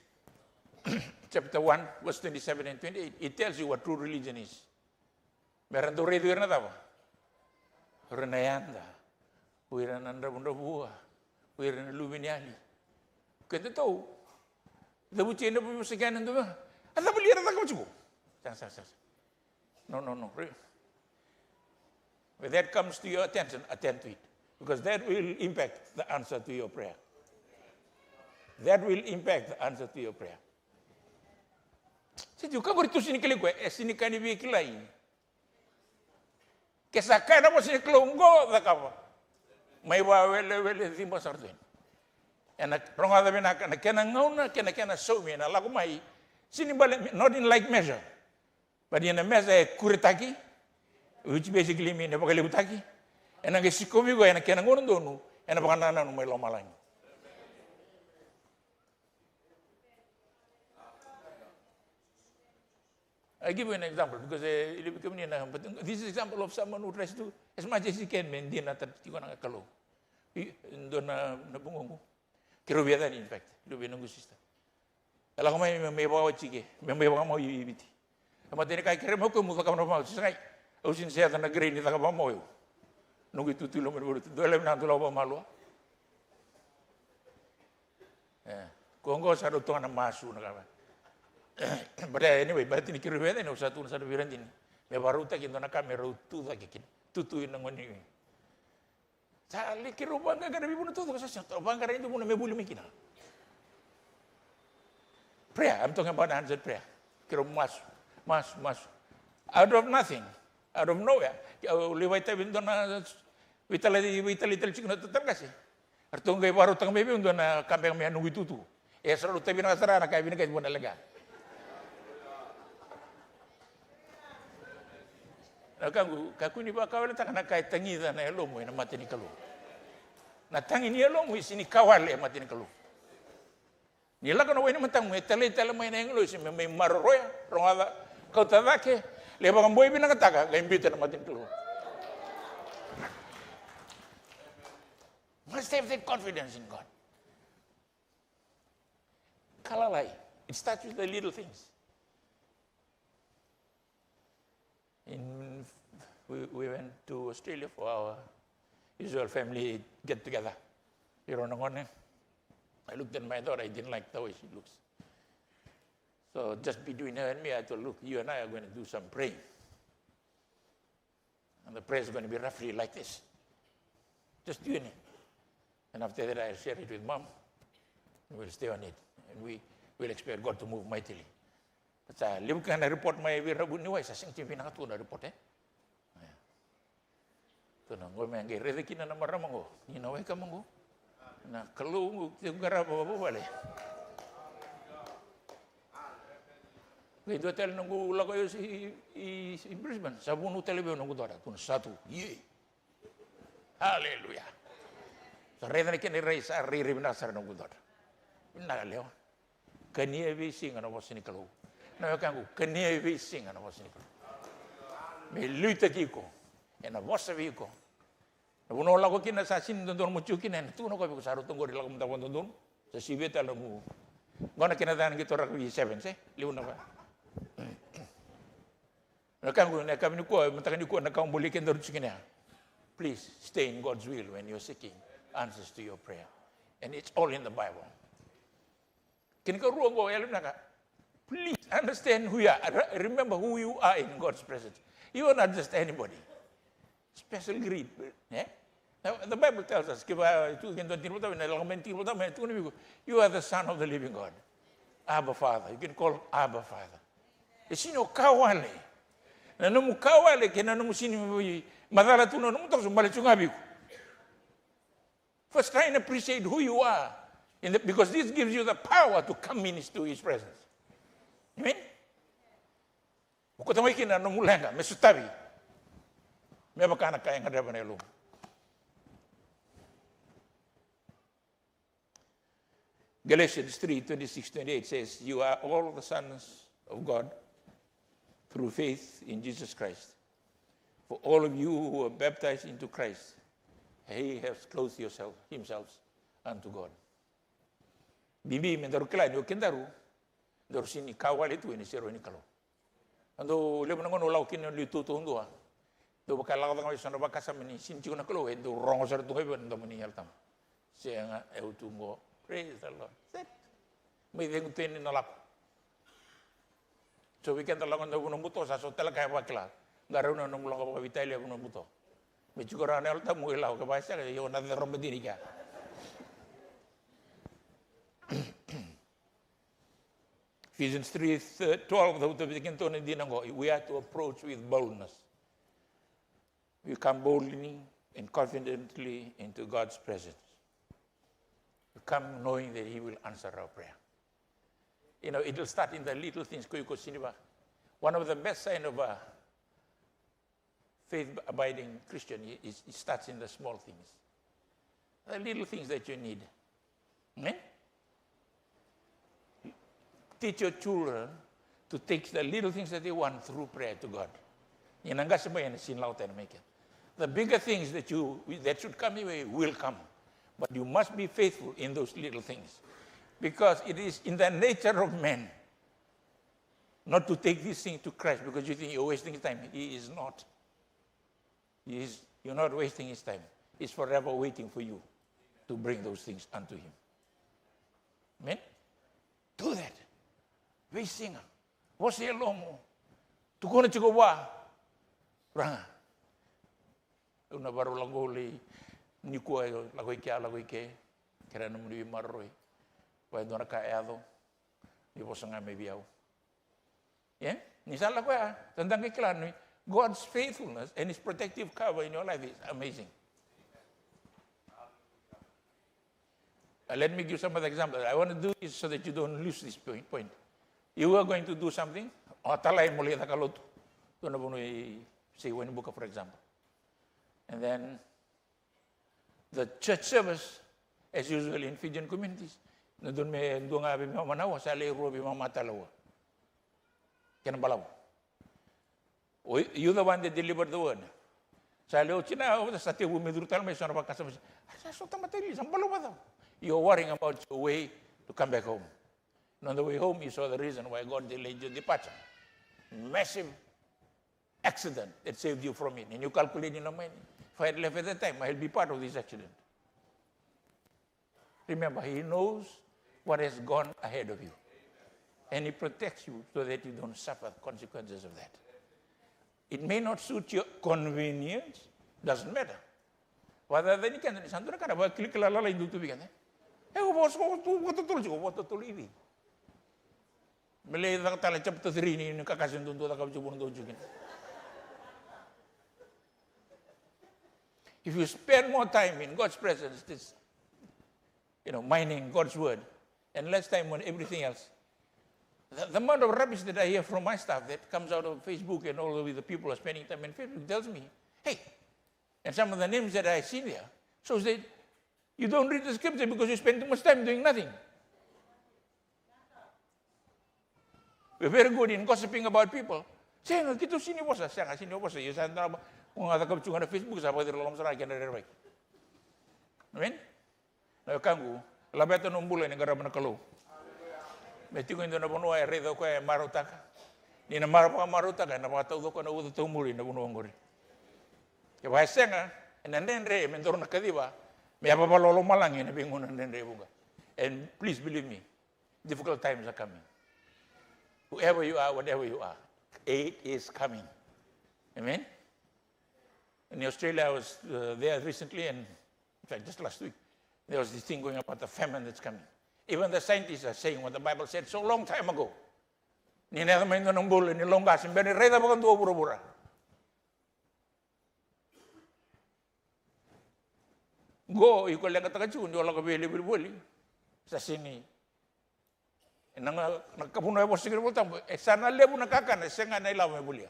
chapter one, verse twenty-seven and twenty-eight, it tells you what true religion is. Me ra dau raici ira na cava? O ira na yada, o ira na dravudravua, o ira na luveniyali. Kedatou, cavuti ena veivosa kei na dua. A cava li era cakava tiko? Sega, sega, sega, sega. No, no, no. Re-, when that comes to your attention, attend to it. Because that will impact the answer to your prayer. That will impact the answer to your prayer. Sega, o koya qori tu sega ni kilai koya, e sega ni ka ni veikilai. Ke sa kaya na vosa ni Kalou oqo, cakava. Mai vakawelewele, ciba sara tu yani. Ena rogoca vinaka na kena gauna, kei na kena saumi ena lako mai. Sega ni bale, not in like measure. But ena measure e kuretaki, which basically mean e vakalevutaki. Ena qai sikovi koya ena kena gauna donu, ena vakanananu mai lomalagi. I give you an example, because, eh, e levu vei kemuni na, but this is example of someone who tries to, as much as he can, me dinata tiko na Kalou. I, dua na, na vugoqu. Keirau via cani, in fact, levu vei noqu sister. E lako mai me, me vakaoti ke, me, me vakamau i Viti. E matai ni ka e kerea mai o koya meu cakava na vakamau, se sega, au sega ni se yaco na grade ni caka vakamau au. Noqu itutu i loma ni valutu, dua e laivi na dua lako vakamalua. E, ko oqo sa dau toka na masu na ka. But, eh, anyway, baleta ni keirau via cani, au sa tukuna sara vei ira dina. Me vakarautaki e dua na ka me rau tu cake kina. Tutu ina gone. Sa lai keirau vaqara vei vanua taucoko, sa sega, au vaqara e dua vanua me vuli mai kina. Prayer, I'm talking about answered prayer. Keirau masu, masu, masu. Out of nothing, out of nowhere. Au lai vakaitavi e dua na veitalai, veitalai tale tiko na talatala qase. Eratou qai vakarautaka mai vei au e dua na ka beka me a noqu itutu. E sa rau tavinaka sara na ka e vinakati vua na leqa. Na wekaqu, kakua ni vakawaletaka na ka e tagica na yalomu ena mata ni Kalou. Na tagi ni yalomu e sega ni ka wale e mata ni Kalou. Ni lako na wai ni matamu, e talai tale mai na agilosi me mai maroroya, rogoca, kauta cake, lai vakaboi vinakataka, qai biuta na mata ni Kalou. Must have that confidence in God. Ka lalai. It starts with the little things. In, we, we went to Australia for our usual family get together. Ira na gone. I looked at my daughter, I didn't like the way she looks. So just between her and me, I told, "Look, you and I are going to do some praying. And the prayer is going to be roughly like this. Just you and me. And after that, I'll share it with mom. And we'll stay on it. And we will expect God to move mightily." But sa levu ga na report mai vei ira na vuniwai, sa sega ni vinaka tu na report, e? Ia. Tukuna, qo me qai raica kina na marama qo. Ni na wai kama qo. Na Kalou qo, tiko qarava vakavuvale. Qai dua tale noqu lako i, i, i Brisbane. Sa vunau tale vei au noqu daughter. Tukuna, sa tu. Ie. Aleluya. Sa raica na kena rai, sa rairai vinaka sara noqu daughter. Vinaka lewa. Kania e veisiga na vosa ni Kalou. Na wekaqu, kania e veisiga na vosa ni Kalou. Me liutaki iko ena vosa vei iko. Na vanua o lako kina sa sega ni dodonu mo tiko kina, ena tukuna o koya vei iko sa rauta qori, lako mada vakadodonu. Sa sivia tale na nomu. Qo na kena cava na qito rakavi sevens, e? Levu na va. Na ka qo, na ka nikua, mataka nikua, na ka au boli kedaru tiko kina. Please stay in God's will when you're seeking answers to your prayer. And it's all in the Bible. Kena karua qo, yalovinaka. Please understand who you are. Re-, remember who you are in God's presence. You are not just anybody. Special greed, e? Now, the Bible tells us, kevaka e tu kina e dua na tiki ni Vakatawa, ena lako mai na tiki ni Vakatawa, e tukuna vei iko, you are the son of the living God. Abba Father. You can call Abba Father. E sega ni o ka wale. Na nomu ka wale kei na nomu sega ni macala tu na nomu toso, bale tu ga vei iko. First, try and appreciate who you are, in the, because this gives you the power to come into His presence. Amen? Vakauta mai kina na nomu leqa me sotavi, me vaka na ka e gadreva na yalomu. Galatians three twenty-six, twenty-eight says, "You are all the sons of God through faith in Jesus Christ. For all of you who were baptized into Christ, he has clothed yourself, himself unto God." Bibi me daru kila ni o kedaru, daru sega ni ka wale tu ena iseroi ni Kalou. Dau levu na gauna au lako kina na liu tautaudua. Dau vaka lako cake mai eso na vakasama ni sega ni tiko na Kalou, e dau rogo sara tu ga vei au na domo ni Yalo Tabu. Sega, au tu qo. Praise the Lord. Set. Mai cegu tu yani na lako. So vei keda lako ena vanua buto, sa so tale ka e vakila. Qarauna na nomu lako vakaveitalia e vanua buto. Me tiko rawa na Yalo Tabu, mo i lako, ke vakasega, io, na cero madini kea. Ephesians three twelve, cavuta vei keda na dina qo, we are to approach with boldness. We come boldly and confidently into God's presence. We come knowing that He will answer our prayer. You know, it'll start in the little things, ko iko siniva. One of the best sign of a faith-abiding Christian, it, it starts in the small things. The little things that you need. Amen? Teach your children to take the little things that they want through prayer to God. Ni na qase mai, ena sega ni lako tani mai kina. The bigger things that you, that should come your way will come. But you must be faithful in those little things. Because it is in the nature of man not to take this thing to Christ because you think you're wasting time. He is not. He is, you're not wasting his time. He's forever waiting for you to bring those things unto him. Amen? Do that. Veisiga. Vosa e lomo. Tukuna tiko vua. Raga. Au na varau lako lai nikua, lako i kea, lako i ke. Kerea nomuni veimaroroi. Vaka e dua na ka e yaco, ni vosa ga mai vei au. Ia, ni sa lako ya, tada qai kila ni God's faithfulness and His protective cover in your life is amazing. Let me give some of the examples. I want to do this so that you don't lose this point. Point. You are going to do something, o talai mo lai caka lotu. Dua na vanua i, say, Wainibuka, for example. And then the church service, as usual in Fijian communities, na dua me dua ga veimama na aua, sa lai rua veimama tale aua. Kena balavu. O, you the one that delivered the word. Sa lai oti na, o, sa tevu me curu tale mai so na vakasama. Sa so tamata ili, sa balavu vacava. You're worrying about your way to come back home. And on the way home, you saw the reason why God delayed your departure. Massive accident that saved you from it. And you calculate in your mind, if I had left at that time, I'll be part of this accident. Remember, he knows what has gone ahead of you. And he protects you so that you don't suffer consequences of that. It may not suit your convenience, doesn't matter. Vacava ni keda ni sa dua na ka na vakilakila lalai dutu vei keda. E, ko vosa ko tu vakatotolo tiko, vakatotolo i vei? Me lai caka tale chapter three ni, ni kakase dudu caka vei tiko, dudu tiko kina. If you spend more time in God's presence, this, you know, mining God's word, and less time on everything else. The, the amount of rubbish that I hear from my staff that comes out of Facebook and all the way the people are spending time in Facebook tells me, hey, and some of the names that I see there shows that you don't read the scripture because you spend too much time doing nothing. We're very good in gossiping about people. Sega, keitou sini vosa, sega, sini vosa. Io, sa dua na, ko ga cakava tu ga na Facebook, sa vakaciri loloma sara ga kei na rerevaki. Amen? Na wekaqu, laveta na bula ni qarava na Kalou. Me tiko e dua na vanua e raica o koya e marautaka. Ni na mara vakamarautaka, ena vakatauca o koya na uca taumuri na vanua oqori. Kevaka e sega, ena dredre me daru na kaciva me yava vakalomalagi ena veigauna dredre e vuqa. And please believe me, difficult times are coming. Whoever you are, whatever you are, it is coming. Amen? In Australia, I was, uh, there recently, and in fact, just last week, there was this thing going about the famine that's coming. Even the scientists are saying what the Bible said so long time ago. Ni na yaco mai dua na bula ni lauqase, bera ni raica vakadua o vuravura. Qo iko leqataka tiko ni o lako vei levu voli. Sa sini. Na, na, na ka vanua e vosa kina Volatabu, e sa na levu na kakana, e sega na ilavo me volia.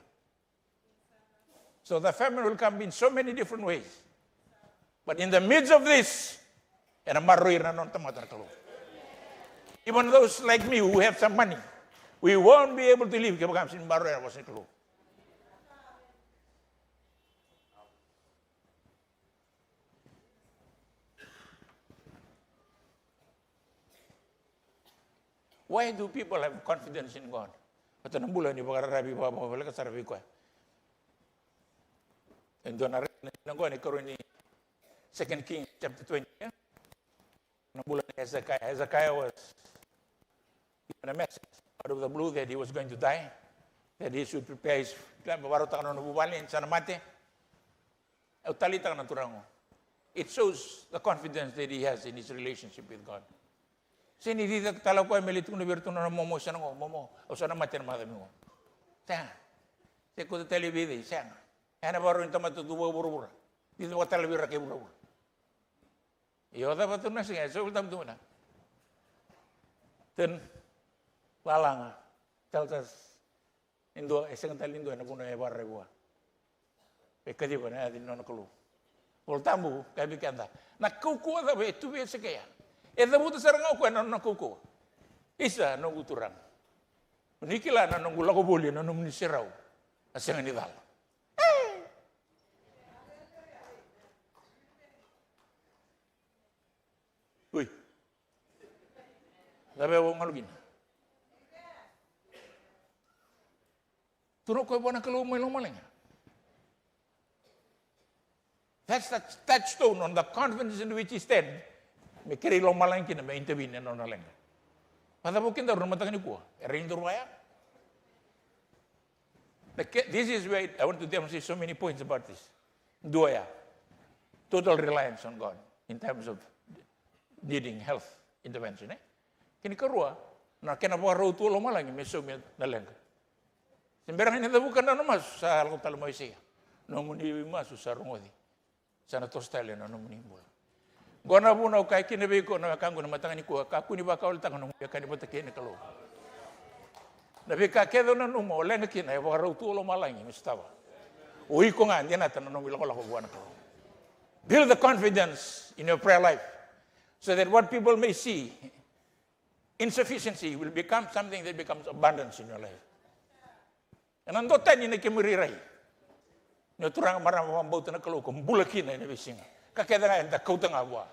So the famine will come in so many different ways. But in the midst of this, ena maroroi ira na nona tamata na Kalou. Even those like me who have some money, we won't be able to live kevaka me sini maroroi ira na vosa ni Kalou. Why do people have confidence in God? Vata na bula ni vakararavi vakavakavoleka sara vei koya. E dua na raica na gone karua ni Second Kings chapter twenty, e? Na bula ni Hezekiah. Hezekiah was given a message out of the blue that he was going to die, that he should prepare his, vakarautaka na nona vuvale ni sa na mate. Au taleitaka na turaga. It shows the confidence that he has in his relationship with God. Sega ni cici tale o koya me lai tukuna vei iratou na momo, sa na qo, momo, au sa na mate ena macawa mai qo. Sega. Se kauta tale vei cei, sega. Ena vakarau ni tamata tu vakavuravura. Cici vakatale vei ira kei vuravura. Io, cava tu na sega, e so vei tamu tu na. Ten, lalaga, tells us, e dua, e sega tale ni dua ena vanua e vakararavi vua. E kaciva na yaca ni nona Kalou. Volatabu, kaya vei keda. Na kaukauwa cava e tu vei Hesekia? E cavuta sara ga o koya na nona kaukauwa. Isa, noqu Turaga. Ni kila na noqu lako voli ena nomuni serau. A sega ni cala. Oi. Cava e au galu kina? Turaga, o koya vua na Kalou mai lomalagi. That's the touchstone on the confidence in which he stand. Me kerei lomalagi kina me intervene ena nona leqa. Vacava o kedaru na mataka nikua? E rai ni daru vaya? The ca-, this is where I want to demonstrate so many points about this. Dua ya. Total reliance on God in terms of needing health intervention, e? Kena ikarua, na kena vakarau tu o lomalagi me saumi na leqa. Se bera ga ni cavuka na nona masu, sa lako tale mai o Aisea. Nomuni masu sa rogoci. Sa na toso tale na nomuni bula. Qo na vuna au kaya kina vei iko na wekaqu na mataka nikua, kakua ni vakawaletaka na nomu veiwekani vata kei na Kalou. Na veika kece o nanuma o leqa kina e vakarau tu o lomalagi me sotava. O iko ga dinata na nomu ilakolako vua na Kalou. Build the confidence in your prayer life so that what people may see insufficiency will become something that becomes abundance in your life. Ena dua tani na kemu irairai. Ni o turaga marama vakabauta na Kalou ko bula kina ena veisiga. Ka kece ga eda kauta ga vua.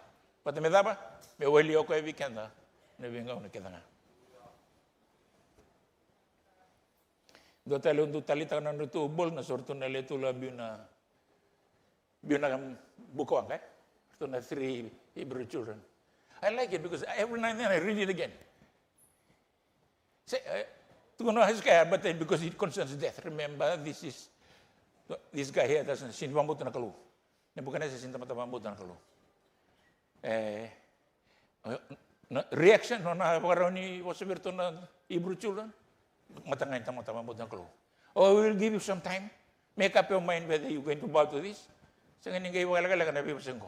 Vata me cava? Me wali o koya vei keda na veigauna kece ga. Dua tale au dau taleitaka na nodratou ball na so ratou na le tolu a biu na Biu na buka waqa, e? Ratou na three Hebrew children. I like it because every now and then I read it again. Say, e, tukuna o Hezekiah, but then because it concerns death, remember, this is, this guy here doesn't, sini vakabauta na Kalou. Nebuchadnezzar sini tamata vakabauta na Kalou. E, Na reaction, nona vakarau ni vosa vei iratou na Hebrew children. Mataga ni tamata vakabauta na Kalou. Oh, we will give you some time. Make up your mind whether you going to bow to this. Sega ni qai vakalekaleka na veivosa qo.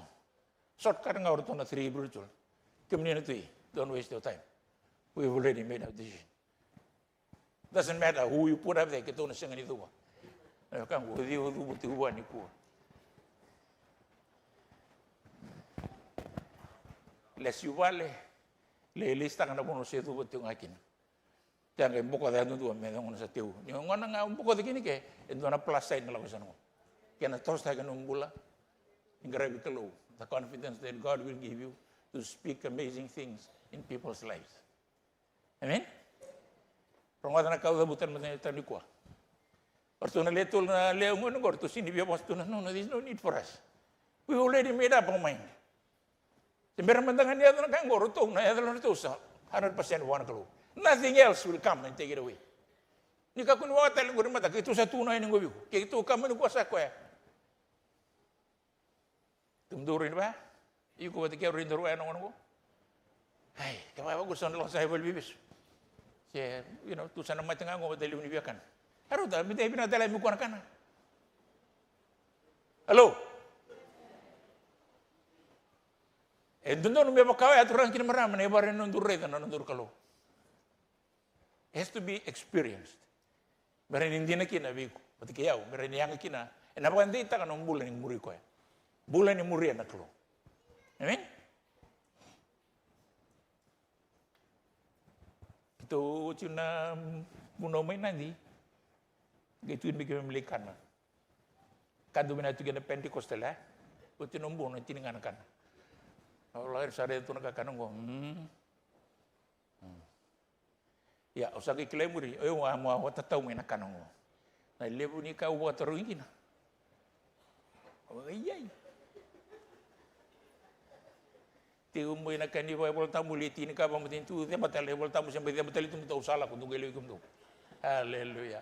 Shortcut ga o ratou na three Hebrew children. Kemuni na tui, don't waste your time. We've already made our decision. Doesn't matter who you put up there, keitou na sega ni cuva. E, ka qo, o cei o cuva tiko vua nikua? Lesi vale, le, leisitaka na vanua se cuva tiko ga kina. Te a qai bokoca yadudua me yacova na sa teu. Ni gona ga bokoca kina ke, e dua na plus sign na lako sa na gona. Kena tosotaki na bula, ni qaravi Kalou. The confidence that God will give you to speak amazing things in people's lives. Amen? Rogoca na ka au cavuta na mataka nikua. O ratou na le tolu na lewe gone qo, ratou sini via vosa tu na, no, no, there's no need for us. We've already made up our mind. Se bera mada ga ni yaco na ka qo, ratou na yaco na ratou sa hundred percent vua na Kalou. Nothing else will come and take it away. Ni kakua ni wawa tale qori mada, keitou sa tukuna yani qo vei iko. Keitou kama nikua sa koya. Tumudou rui ni vaya. Iko vata kei au rui daru vaya na gona qo. Ai, kevaka vaqo sa na lako sa i valeniveivesu. Se, you know, tu sa na mate ga qo vata levu ni via kana. A rauta, me dei vinaka tale me kua na kana. Hello? E dodonu me vaka oya turaga kei na marama na ivakarau ni nodaru raica na nodaru Kalou. It has to be experienced. Me rawa ni dina kina vei iko vata kei au, me rawa ni yaga kina, ena vakadeitaka na bula ni muri koya. Bula ni muria na Kalou. Amen? Keitou oti na vunau mai Nadi. Qai tu me keimami lai kana. Ka dau vinaka tu kina Pentecostal, e? Oti na buna, tini ga na kana. Au lako, era sa raica tu na kakana qo. Mm. Ia, au sa qai kila i muri, o yau a, au a tatau mai na kana qo. Na levu ni ka au vakatarogi kina. Au qai, ai. Tiko mai na ka ni vakaivolatabu, le tini ka vakamatanitu, ceba tale ivolatabu, se bai ceba tale tu, au sa lako, dou qai lewe kemudou. Aleluya.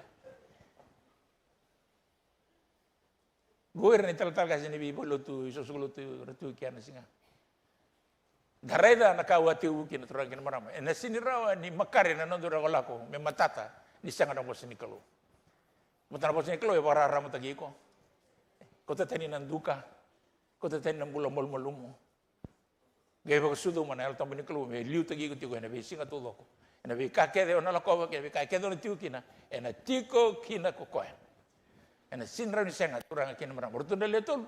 Qo ira na italatala ka sega ni veivalelotu, isoqosoqo lotu, ra tu kea na siga. Da raica na ka au a tekivu kina, turaga kei na marama. Ena sega ni rawa ni makare na nodaru lakolako me matata ni sega na vosa ni Kalou. Matata na vosa ni Kalou e vakararamataki iko. Kauta tani na duka. Kauta tani na bula malumalumu. Qai vakasucuma na Yalo Tabu ni Kalou me liutaki iko tiko ena veisiga taucoko. Ena veika kece o na lakova, kei na veika kece o na tiko kina, ena tiko kina ko koya. Ena sega ni rawa ni sega, turaga kei na marama. O ratou na le tolu.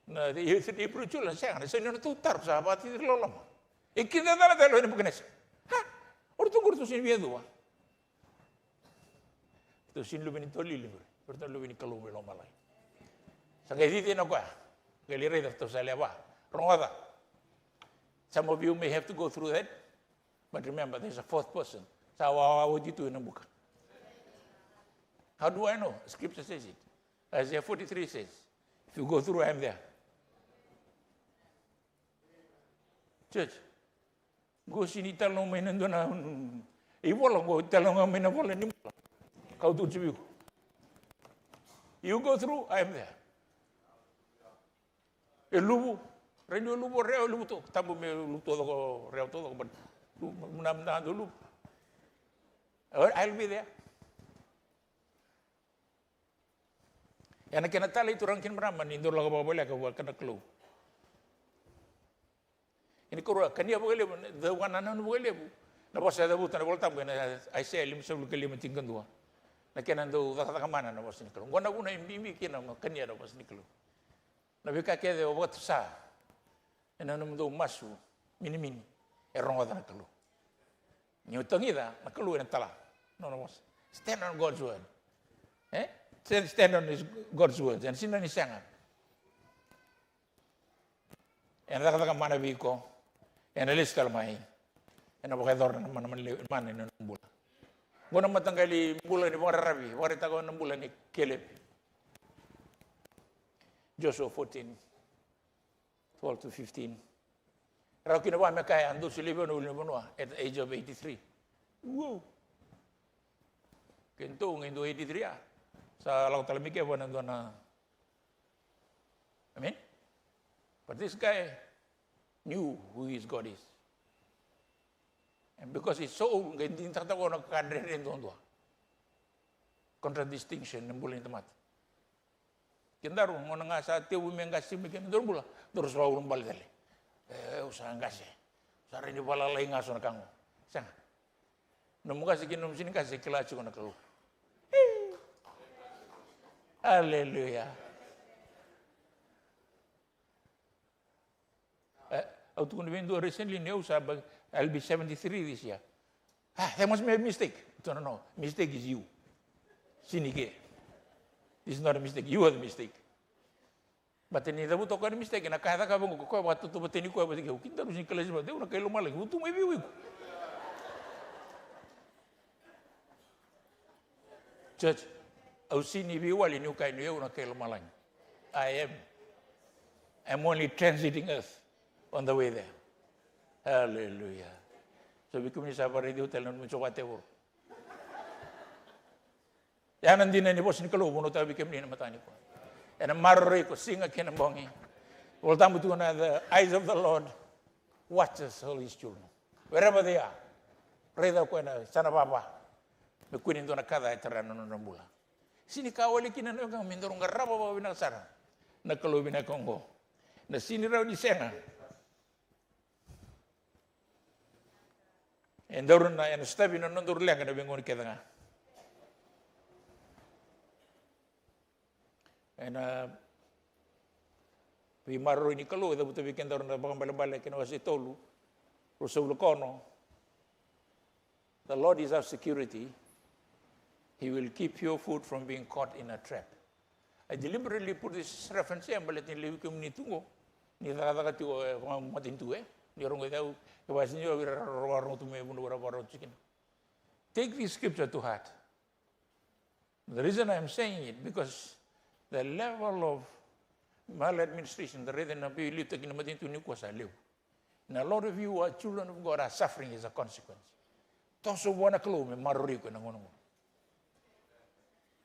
Na, the, the Hebrew children, sega, na sega ni ratou taro, sa vakatitiqa loloma. E kidacala tale o Nepukanesa. Ha? O ratou qori ratou sega ni via cuva. Ratou sega ni luve ni tolili qori. Ratou na luve ni Kalou mai lomalagi. Sa qai cici na koya. Qai lai raica ratou sa lewe va. Rogoca. Some of you may have to go through that. But remember, there's a fourth person. Sa wawa oti tu ena buka. How do I know? Scripture says it. Isaiah forty-three says, if you go through, I am there. Church, qo sega ni talanoa mai na dua na ivola, qo talanoa mai na vola ni bula. Kau tu tiko vei iko. You go through, I am there. E luvu, rairai luvu, rewa, luvu tu. Tabu me luvu tu, rewa tu, but muna muna tu luvu. I'll be there. Ena kena talei, turaga kei na marama, ni dau lako vakavoleka vua na Kalou. Ko rau kania vakalevu, dau vakanananu vakalevu na vosa e cavuta na iVolatabu ena Aisea limasagavulu ka lima, tinikadua. Na kena dau cakacaka mana na vosa ni Kalou. Oqo na vuna e bibi kina mo kania na vosa ni Kalou. Na veika kece o vakatusa ena nomudou masu minimini, e rogoca na Kalou. Ni o tagica na Kalou ena tala na nona vosa. Stand on God's word. E? Stand, stand on his, God's word. Ena sega ni sega. Ena cakacaka mana vei iko. Ena lesu tale mai. Ena vakayacora na mana, mana, mana ena nomu bula. Oqo na mataqali bula ni vakararavi, vakaraitaka na bula nei Kelepi. Joshua fourteen, twelve to fifteen. Rawa kina vaka me kaya, a dou solia vei au na ulunivanua at the age of eighty-three. Wow. Keitou qai dua eighty-three a sa lako tale mai ke vua na dua na. Amen. But this guy knew who his God is. And because he's so old, qai digitaka tiko na ka dredre duadua. Contradistinction na bula ni tamata. Kedaru, gauna ga sa tevu me qase mai kina nodaru bula, daru sa vakaulubale tale. E, au sa qase. Sa rai ni valalai ga so na ka qo. Sega. Nomu qase kei nomu sini qase, kila tiko na Kalou. Aleluya. E, au tukuna vei dua recently ni au sa ba, I'll be seventy-three this year. Ah, that must be a mistake. No, no, no. Mistake is you. Sini ke. This is not a mistake. You are the mistake. But ni cavuta o koya na mistake, na ka e cakava qo, ko koya vakatautauvatataki koya vata kei au. Kedaru sini kalasi vata, au na kai lomalagi, vutu mai vei au iko. Church, au sini veiwali niu kaya niu na kai lomalagi. I am. I'm only transiting earth on the way there. Hallelujah. So vei kemuni sa vakaraici au tale na nomuni so vakatevoro. Ya na dina ni vosa ni Kalou, vunautaka vei kemuni na mataka nikua. Ena maroroi iko siga kei na bogi. Volatabu tukuna, the eyes of the Lord watches all his children. Wherever they are. Raica o koya na yasana vava. Me kua ni dua na ka ca e tara na nona bula. Sini ka wale kina na wekaqu me daru qarava vakavinaka sara na Kalou vinaka oqo. Na sini rawa ni sega. E daru na, ena sotavi na nodaru leqa na veigauna kece ga. Ena veimaroroi ni Kalou, e cavuta vei kedaru na Vakaibalebale kei na wase tolu, ruasagavulu ka ono. The Lord is our security. He will keep your foot from being caught in a trap. I deliberately put this reference here, baleta ni levu kemuni tu qo ni cakacaka tiko e vakamatanitu, e, ni rogoci au, e vakasinisiga vei ira ra rogoca tu mai vanua ra vakarorogo tiko kina. Take this scripture to heart. The reason I am saying it, because the level of maladministration, the raica na veiliutaki ni matanitu nikua sa levu. And a lot of you who are children of God are suffering as a consequence. Toso vua na Kalou me maroroi iko ena gauna qo.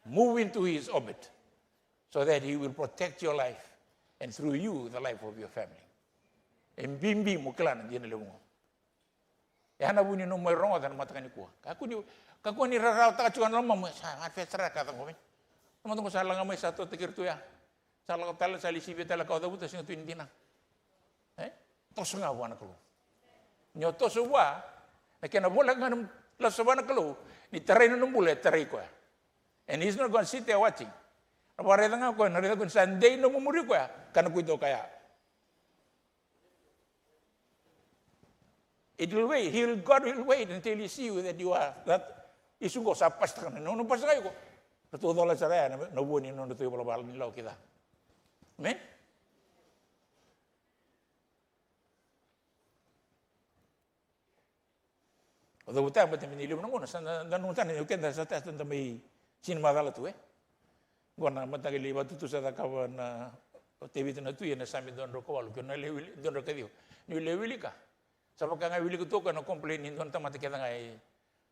Move into his orbit so that he will protect your life and through you the life of your family. E bibi mo kila na dina levu qo. Ya na vu ni nomu mai rogoca na mataka nikua. Kakua ni, kakua ni rarawataka tiko na lomamu, sa ga fesa sara ka ca qo mai. Na mataka qo sa laga mai sa totaki ira tu ya. Sa lako tale, sa lisivi tale ka o cavuta, sega tu ni dina. E? Toso ga vua na Kalou. Ni o toso vua, na kena voleka ga na lasu vua na Kalou, ni tarai na nomu bula, e tarai koya. And he's not gonna sit there watching. Na vakaraica ga koya, na raica koya ni sa dei nomu muri koya, ka na kuita o koya. It will wait. He'll, God will wait until he see you that you are that. Isu qo sa pasitaka na nona pasitaka iko. Ratou cola sara ya na, na vua ni nodratou ivalavala ni lawa ki ca. Amen. O cavuta, baleta ni levu na gauna sa da, da nanuma tale ni o keda sa testa da mai sini macala tu, e. Qo na mataqali vatutu sa cakava na, o Tevita na tui ena Same dua drau ka walu, kei na lewe wili, dua drau ka ciwa. Niu lewe wilika, sa vaka ga e wilika tu o koya na complain ni dua na tamata kece ga e,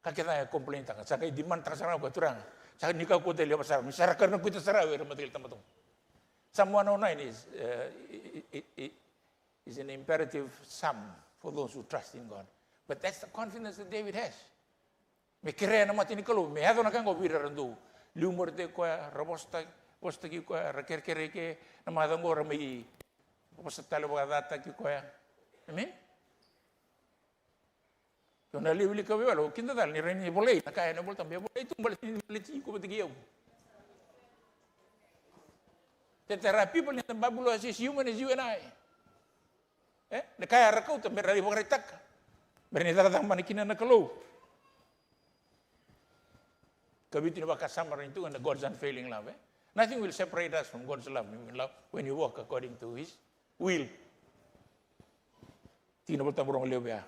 ka kece ga e complain taka. Sa qai demand taka sara ga o koya, Turaga, sa ni kakua tale, leva sara, me sa ra kara na kuita sara o ira na mataqali tamata qo. Psalm one oh nine is, uh, i, i, i, i, is an imperative psalm for those who trust in God. But that's the confidence that David has. Me kerea na mata ni Kalou, me yaco na ka qo vei ira era dau liumarautaki koya, ra vosataki, vosataki koya, ra kerekere i ke, na macawa qo ra mai vosa tale vakacataki koya. Amen? Io, na levu ni ka veiwalo, kida tale ni rawa ni volai na ka ena iVolatabu, e volai tu baleta ni baleti iko vata kei au. That there are people in the Bible who are as human as you and I. E? Na ka era kauta me ra ivakaraitaka me ra ni cakacaka mana kina na Kalou. Ka vitu ni vakasama ra ni tukuna, God's unfailing love, e? Nothing will separate us from God's love when we love, when we walk according to His will. Tikina Volatabu rogo levu ya.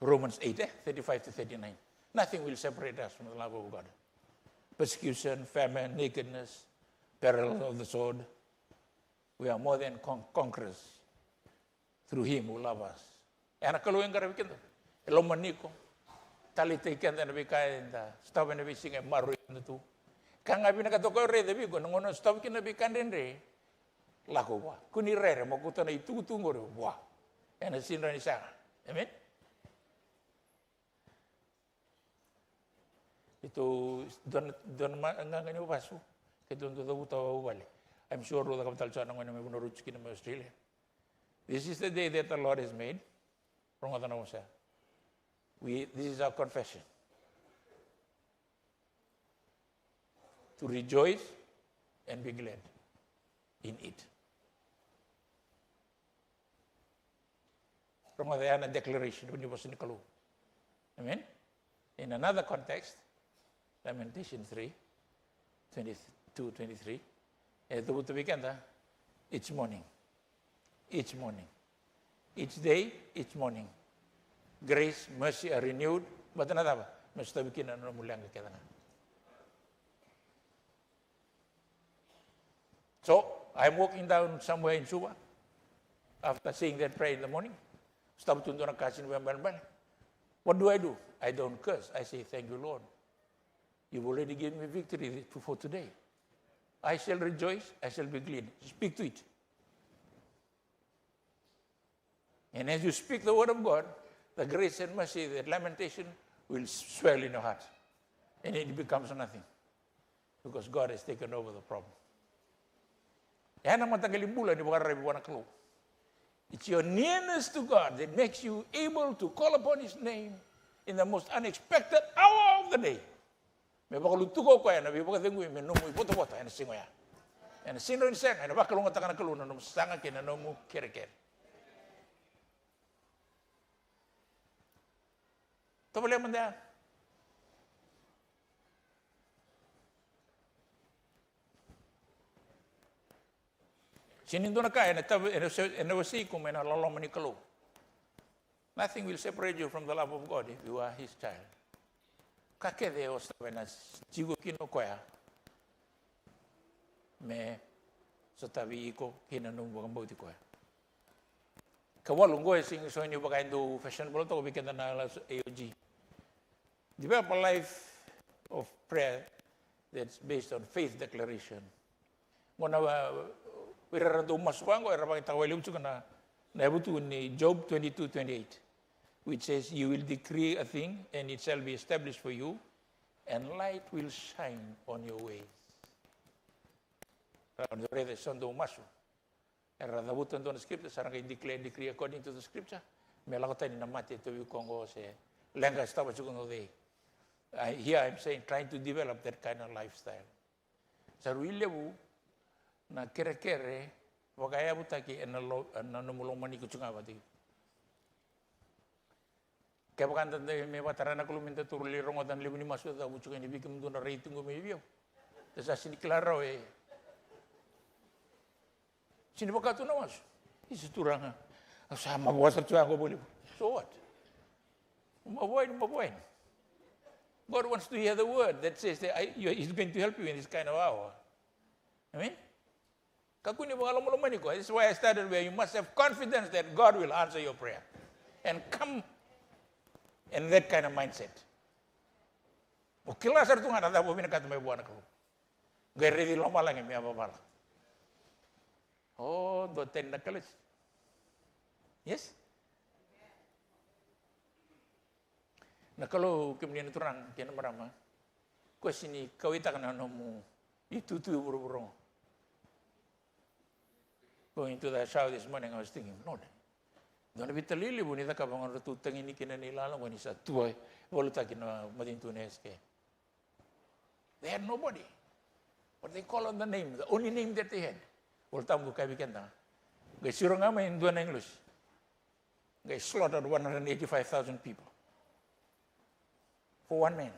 Romans eight, eh, thirty-five to thirty-nine. Nothing will separate us from the love of God. Persecution, famine, nakedness, peril of the sword. We are more than con-, conquerors through Him who love us. E na Kalou e qaravi keda. E lomani iko. Taleitaki keda ena veika eda sotava ena veisiga, e maroroi keda tu. Ka ga vinakata o koya, raica vei iko, na gauna o sotava kina na veika dredre, lako vua. Kua ni rere, mo kauta na itukutuku qori vua. Ena sega ni sega. Amen? Keitou dua na, dua na ma-, gaga ni vasu. Keitou dau cavuta vuvale. I'm sure rau cakava tale tiko na gone mai Vanua Ruju kina mai Australia. This is the day that the Lord has made. Rogoca na vosa. We, this is our confession. To rejoice and be glad in it. Rogoca ya na declaration ni vosa ni Kalou. Amen. In another context, Lamentation three, twenty-two, twenty-three, e cavuta vei keda, each morning, each morning, each day, each morning, grace, mercy are renewed. Baleta na cava? Me sotavi kina na nomu leqa kece ga. So, I'm walking down somewhere in Suva after saying that prayer in the morning. Stop tu dua na ka sega ni veibalebale. What do I do? I don't curse. I say, "Thank you, Lord. You've already given me victory for today. I shall rejoice, I shall be glad." Speak to it. And as you speak the word of God, the grace and mercy, the lamentation will swell in your heart. And it becomes nothing. Because God has taken over the problem. E na mataqali bula ni vakararavi vua na Kalou. It's your nearness to God that makes you able to call upon His name in the most unexpected hour of the day. Me vakalutuka o koya ena veivakacegui me nomu ivotavota ena siga oya. Ena sega ni sega, ena vakalougatataka na Kalou na nomu sasaga kei na nomu kerekere. Tovolea mada ya. Sega ni dua na ka ena tau-, ena se-, ena wasei iko mai na loloma ni Kalou. Nothing will separate you from the love of God if you are His child. Ka kece o sotava ena tiko kina o koya me sotavi iko kei na nomu vakabauti koya. Ka walu, qo e sega ni so ni vaka e dau fashionable toka vei keda na lasu A O G. Develop a life of prayer that's based on faith declaration. Qo na, uh, o ira era dau masu vaqo, era vakaitaka vakalevu tiko na, na yavutu ni Job twenty-two twenty-eight, which says, "You will decree a thing, and it shall be established for you, and light will shine on your ways." Ra dau raica e so dau masu. Era cavuta dua na scripture, sa ra qai declare, decree according to the scripture. Me lako tani na mate e tauvi koya qo se leqa e sotava tiko qo cei. I, here I'm saying, trying to develop that kind of lifestyle. Sa rui levu na kerekere vakayavutaki ena lo-, ena nomu lomani iko tiko ga vata kei. Kevaka da dau me vakatara na Kalou me da toro lai rogoca na levu ni masu e cavuti tiko yani vei kemudou na rai tiko mai vei au. Da sa sega ni kila rawa e. Sega ni vaka tu na masu. Isa Turaga. Au sa mavoa sara tu ya qo vakalevu. So what? Mavoa yani, mavoa yani. God wants to hear the word that says that I, you, He's going to help you in this kind of hour. Amen? Kakua ni vakalomalomani koya. This is why I started where you must have confidence that God will answer your prayer. And come in that kind of mindset. O kila sara tu ga na cava o vinakata mai vua na Kalou. Qai raici lomalagi me yavavala. O, dua tani na kalasi. Yes? Na Kalou, kemuni na turaga kei na marama, koya sega ni kauwaitaka na nomu itutu e vuravura oqo. Going into the shower this morning, I was thinking, Lord, Dua na veitalai levu ni cakava, gauna ratou tagini kina na ilala qo ni sa tu, e vakalotutaki na matanitu na S K. They had nobody. But they call on the name, the only name that they had. Volatabu kaya vei keda, qai siro ga mai e dua na agilosi, qai slaughtered one hundred eighty-five thousand people for one man.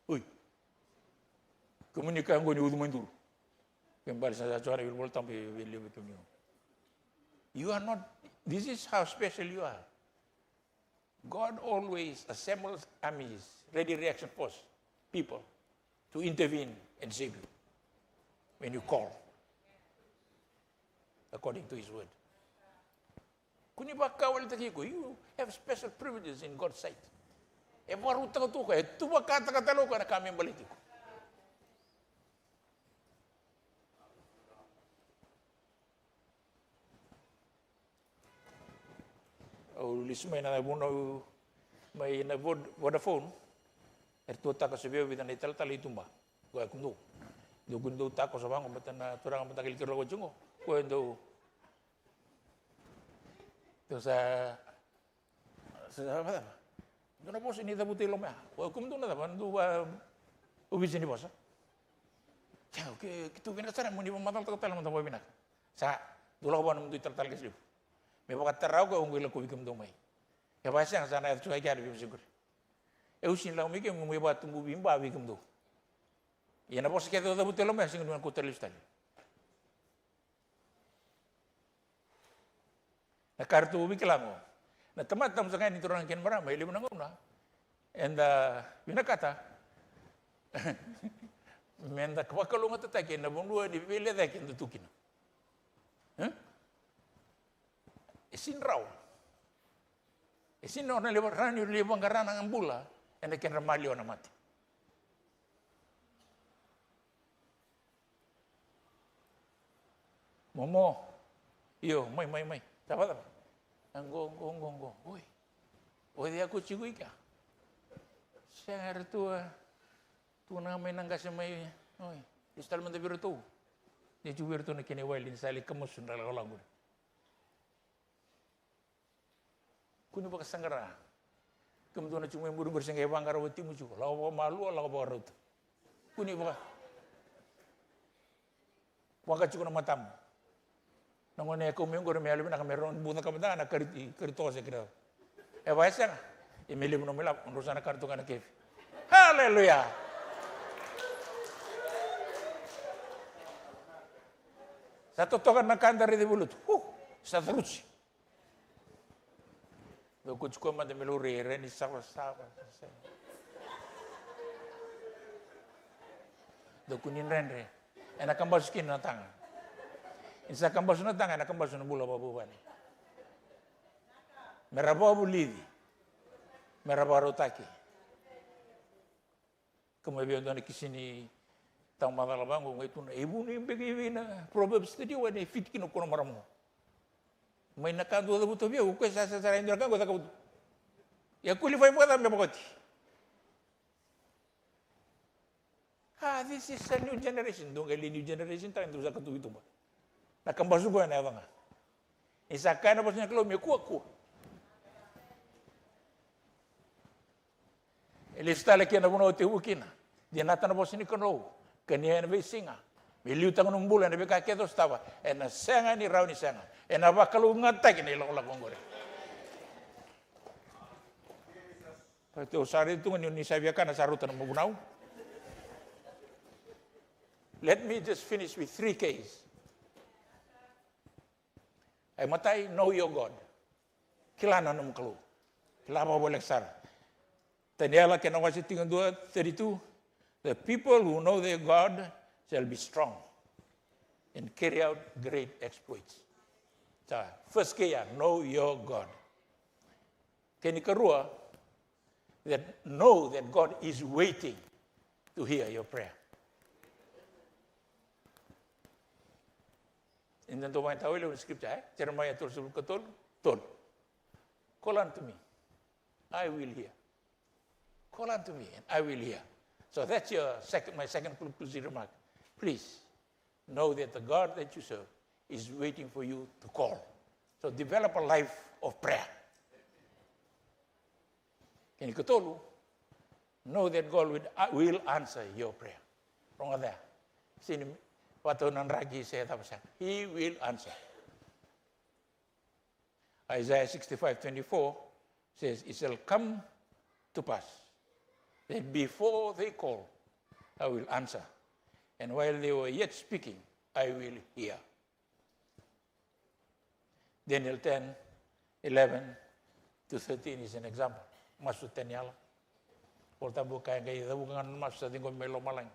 Oi. Kemuni kaya qo ni ucu mai duru. Kena ibalebale sa Joana vei Volatabu e via levu vei kemuni. You are not, this is how special you are. God always assembles armies, ready reaction force, people to intervene and save you when you call according to his word. Kua ni vakawaletaki iko. You have special privileges in God's sight. E vakarautaka tu o koya, e tu vakataka tale o koya na ka me baleti iko. Au lesu mai na vunau mai na Vod-, Vodafone. Eratou takoso vei au e vica na italatala i tuba. Koya kemudou. Dou kua ni dou takoso vaqo, baleta na turaga mataqali keirau lako tiko qo, koya dou, dou sa, sa, sa, sa, dou na vosa ni cavuta i loma ya. Koya kemudou na cava, dou va, ovisa ni vosa. Sa, ke, keitou vinaka sara mo ni vakamacalataka tale mada vakavinaka. Sa, dou lako vua na nomudou italatala kece levu. Me vakatara o koya, au qai lakovi kemudou mai. Kevaka e sega, sa na yaco tiko ga i kea na veivasiguri. Au sega ni lako mai ke meu mai vakatubuvi ba vei kemudou. Ia na vosa kece au cavuta e loma ya, sega ni au na kauta lesu tale. Na ka ratou veikilai qo. Na tamata tabu saka ni turaga kei na marama, e levu na gauna eda vinakata meda vakalougatataki ena vanua ni veilecayaki eda tu kina. E? E sega ni rawa. E sega ni rawa ni o na lai vaqara na bula ena kedra maliwa na mate. Momo. Io, mai, mai, mai. Cava, cava? A, qo, qo, qo, qo. Oi. O cei a ko tiko i kea? Sega, eratou a tukuna ga mai na qase mai. Oi. Lesu tale mada vei iratou. Ni tiko vei iratou na kena iwali ni sa lai kamasu na lakolako. Kua ni vakasaqara. Kemudou na tiko mai muri qori se qai vaqara watimu tiko. Lako vakamalua, lako vakarauta. Kua ni vaka, waqa tiko na matamu. Na gone e kau mai qori me yalovinaka me rawa ni bau cakava mada ga na kari, kari toka se kidava. E vaka e sega, e me levu na nomu ilavo, o drau sa na kana toka na kevi. Haleluya! Sa totoka na ka da raica e lotu. Hu, sa caruci. Dou kauti koya mada me laurai, e rawa ni savasava. Dou kua ni dredre. Ena kabasu kina na taga. Ni sa kabasu na taga, ena kabasu na bula vakavuvale. Me ra vakavulici. Me ra vakarautaki. Kau mai vei au dua na kisi ni tamata macala vaqo, qai tukuna, e vuni beka i vei na Proverbs thirty-one e fiti kina o koya na marama qo. Mai na ka dou cavuta vei au, o koya sa, sa, sa rai dua na ka qo cakava tu. Ia qualify vakacava me vakoti? Ah, this is a new generation. Dou qai lai new generation, taka dou sa katuvi tuba. Na kabasu qo ena yaco ga. Ni sa kaya na vosa ni Kalou me kua, kua. E lesu tale ki na vanua o tekivu kina. Dinata na vosa ni Kalou. Kania ena veisiga. Me liutaka nomu bula ena veika kece o sotava. Ena sega ni rawa ni sega. Ena vakalougatataki na ilakolako oqori. Baleta au sa raica tu ga ni, ni sa via kana sa rauta na nomu vunau. Let me just finish with three Ks. Imatai, know your God. Kila na nomu Kalou. Kila vakavoleka sara. Taniela kena wase tinikadua, thirty-two. The people who know their God shall be strong and carry out great exploits. Sa, first K ya, know your God. Kena ikarua, that know that God is waiting to hear your prayer. Eda dau vakaitavi levu na scripture, e? Jeremiah tolusagavulu ka tolu, tolu. Call unto me, I will hear. Call unto me, and I will hear. So that's your second, my second conclusive remark. Please know that the God that you serve is waiting for you to call. So develop a life of prayer. Kena ikatolu, know that God will, will answer your prayer. Rogoca ya. Sega ni vata na draki se cava sega. He will answer. Isaiah sixty-five twenty-four says, "It shall come to pass that before they call, I will answer. And while they were yet speaking, I will hear." Daniel ten, eleven to thirteen is an example. Masu Taniela. Volatabu kaya qai cavuka ga na masu sa ciqomi mai lomalagi.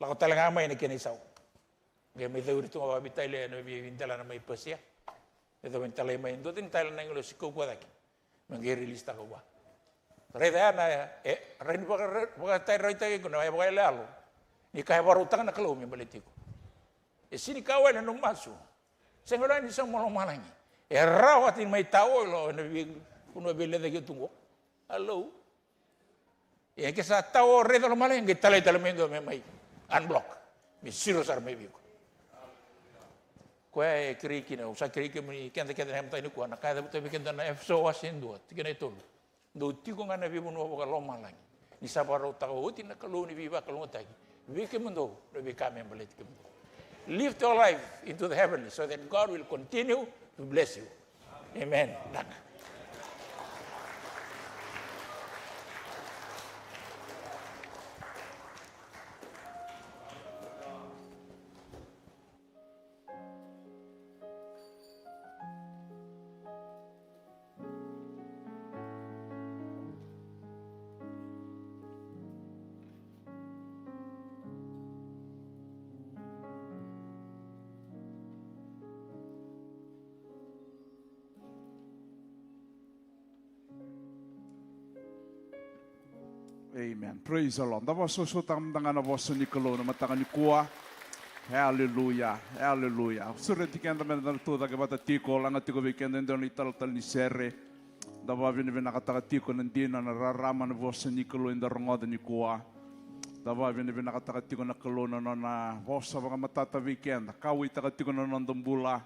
Lako tale ga mai na kena isau. Qai mai cauri tu ga vakaveitalia ena veidelana mai Pasia. Me cavu ni talai mai e dua tani tale na agilosi kaukauwa cake. Me qai rilisitaka vua. Raica ya na, e, rai ni vaka-, vakatairaitaki iko na vakayaloyalo. Ni ka e vakarautaka na Kalou me baleti iko. E sega ni ka wale na nomu masu. Sega wale ni sau mai lomalagi. E rawa tani mai tao ilo ena veivanua veilecaki tu qo. Hello. Ia ke sa tao, raica lomalagi qai talai tale mai dua me mai unblock, me siro sara mai vei iko. Koya e kerei kina, au sa kerei kemuni keda kece ena mataka nikua, na ka e cavuta vei keda na Efeso wase e dua, tikina e tolu. Dou tiko ga ena veivanua vakalomalagi, ni sa vakarautaka oti na Kalou ni veivakalougatataki vei kemudou na veika me baleti kemudou. Lift your life into the heavenly so that God will continue to bless you. Amen. Naka. Amen. Praise the Lord. Da vakasausauta mada ga na vosa ni Kalou na mataka nikua. Hallelujah. Hallelujah. Sureti keda meda na tucake vata tiko, laga tiko vei keda e dua na italatala ni sere. Da vakavinavinakataka tiko na dina, na rarama, na vosa ni Kalou eda rogoca nikua. Da vakavinavinakataka tiko na Kalou na nona vosa vakamatata vei keda, kauwaitaka tiko na noda bula.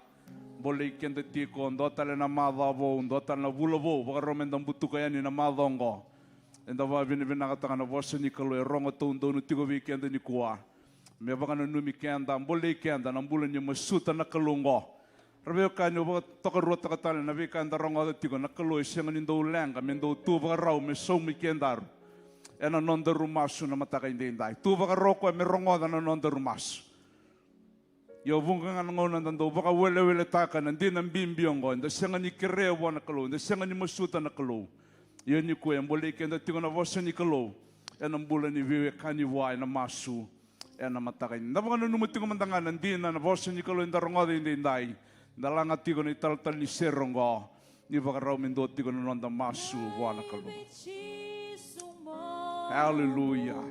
Bolei keda tiko, dua tale na macawa vou, dua tale na vula vou, vakarau meda butuka yani na macawa oqo. Eda vakavinavinakataka na vosa ni Kalou e rogo taudonu tiko vei keda nikua. Me vakananumi keda, bolei keda na bula ni masuta na Kalou oqo. Ra veiwekani, au vakatokaruataka tale na veika eda rogoca tiko, na Kalou e sega ni dau leqa me dau tu vakarau me saumi kedaru ena nodaru masu na mataka edaidai. Tu vakarau o koya me rogoca na nodaru masu. Io, vuqa ga na gauna eda dau vakaweleweletaka na dina bibi oqo, eda sega ni kerea vua na Kalou, eda sega ni masuta na Kalou. Io, nikua e bolei keda tiko na vosa ni Kalou ena bula ni veiwekani vua ena masu ena mataka edaidai. Da vakananuma tiko mada ga na dina na vosa ni Kalou eda rogoca edaidai. Da laga tiko na italatala ni sere oqo. Ni vakarau me dua tiko na noda masu vua na Kalou. Hallelujah.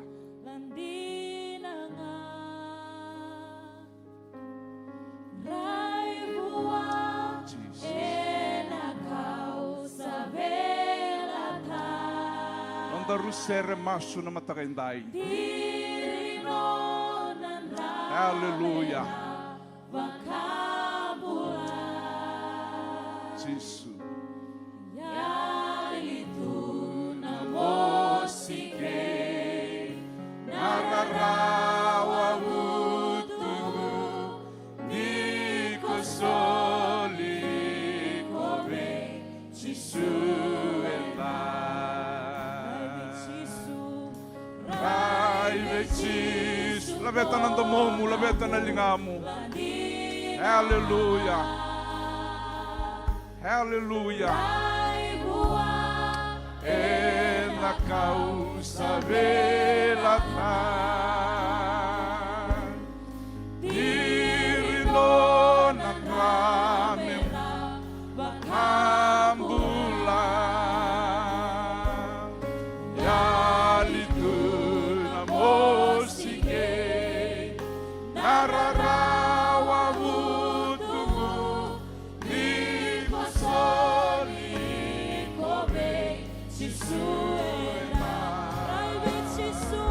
Jesus. Nodaru sere masu na mataka edai. Hallelujah. Jisu. Yali tu na mosi kei na rarawa vutugu, ni ko soli iko vei Jisu e dai. Rai vei Jisu. Laveta na domomu, laveta na ligamu. Hallelujah. Hallelujah. Ena kau sa veilatai. Diri nona kame vakabula. Yali tu na mosi kei na rarawa vutugu, ni ko soli iko vei Jisu ena. Rai vei Jisu.